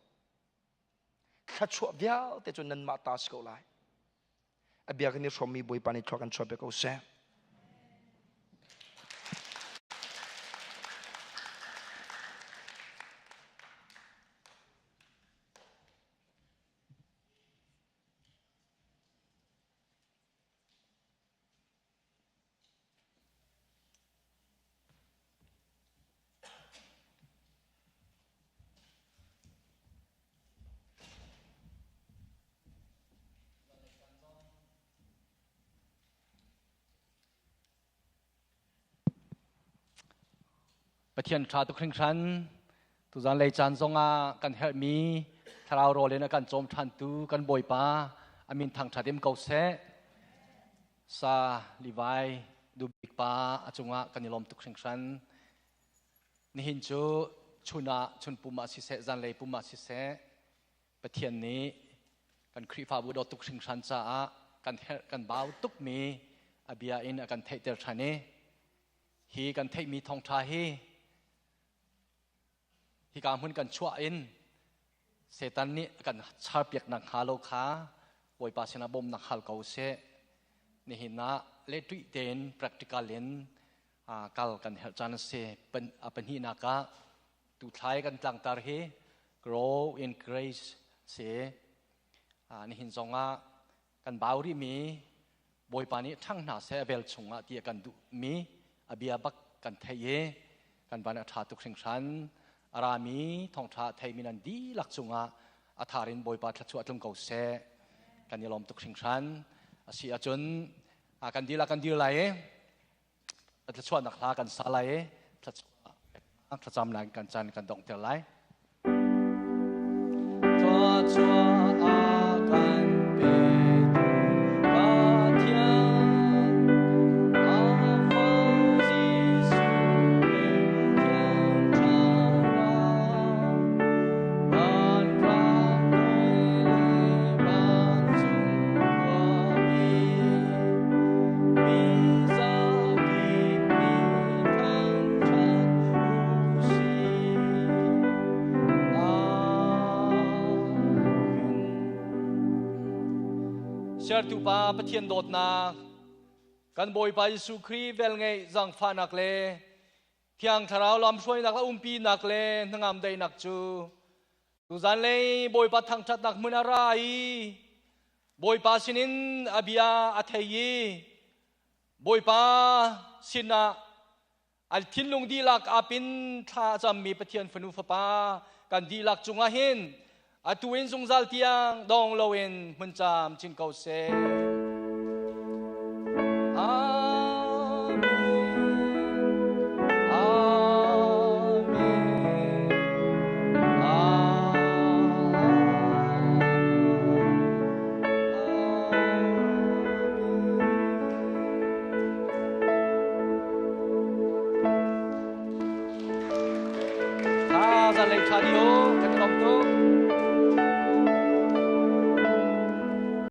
Thluachuah vialte cu nanmah ta si ko lai. A bia kan i hrawmmi Bawipa nih thlua kan chuah pe ko seh. Pathian ṭha tuk hringhran tuzan lei caan zongah kan herhmi thlarau rawl in a kan cawm ṭhantu kan Bawipa a min thangṭhat im ko seh. Sa Levi Dubik pa a cungah kan i lawm tuk hringhran. Nihin cu chun ah chun pum ah siseh zanlei pum ah siseh Pathian nih kan Khrihfabu dawt tuk hringhran caah kan herh kan bau tukmi a bia in a kan theihter ṭhan i hi kan theihmi thawngṭha hi hika hmun kan chuah in Satan nih a kan charpiak nak hnga lo kha Bawipa sinah bawmnak hal ko seh. Nihin ah lehtuih tein practical in kal kan herh caan a si. A pahnihnak ah tuthlai kan tlangtar hi grow in grace si. Nihin zongah kan bau rihmi Bawipa nih ṭhang hna seh a vel chungah ti a kan duhmi a bia bak kan theih i kan van a ṭha tuk hringhran. A rami thawngṭha a theimi nan dihlak cungah a thar in Bawipa thluachuah tlung ko seh. Kan i lawm tuk hringhran. A si ahcun kan dihlak kan dir lai i thluachuahnak hla kan sa lai i thlacam lai kan caan kan donghter lai. Thluachuah a kan petu Pathian. Sertu Pa Pathian dawtnak, kan Bawipa Jesuh Khrih velngeih zaangfahnak le Thiang Thlarau lamhruainak le umpinak le hnangam daihnak cu tuzan lei Bawipa thangṭhatnak hmun a ra i Bawipa sinin a bia a thei i Bawipa sinah an thinlung dihlak apin thla a cammi Pathian fanu fapa kan dihlak cungah hin atu in zungzal tiang dong loin hmun caam chin ko seh. Amen. Amen. Amen. Tha zan lei tha di ho kan lawm tuk.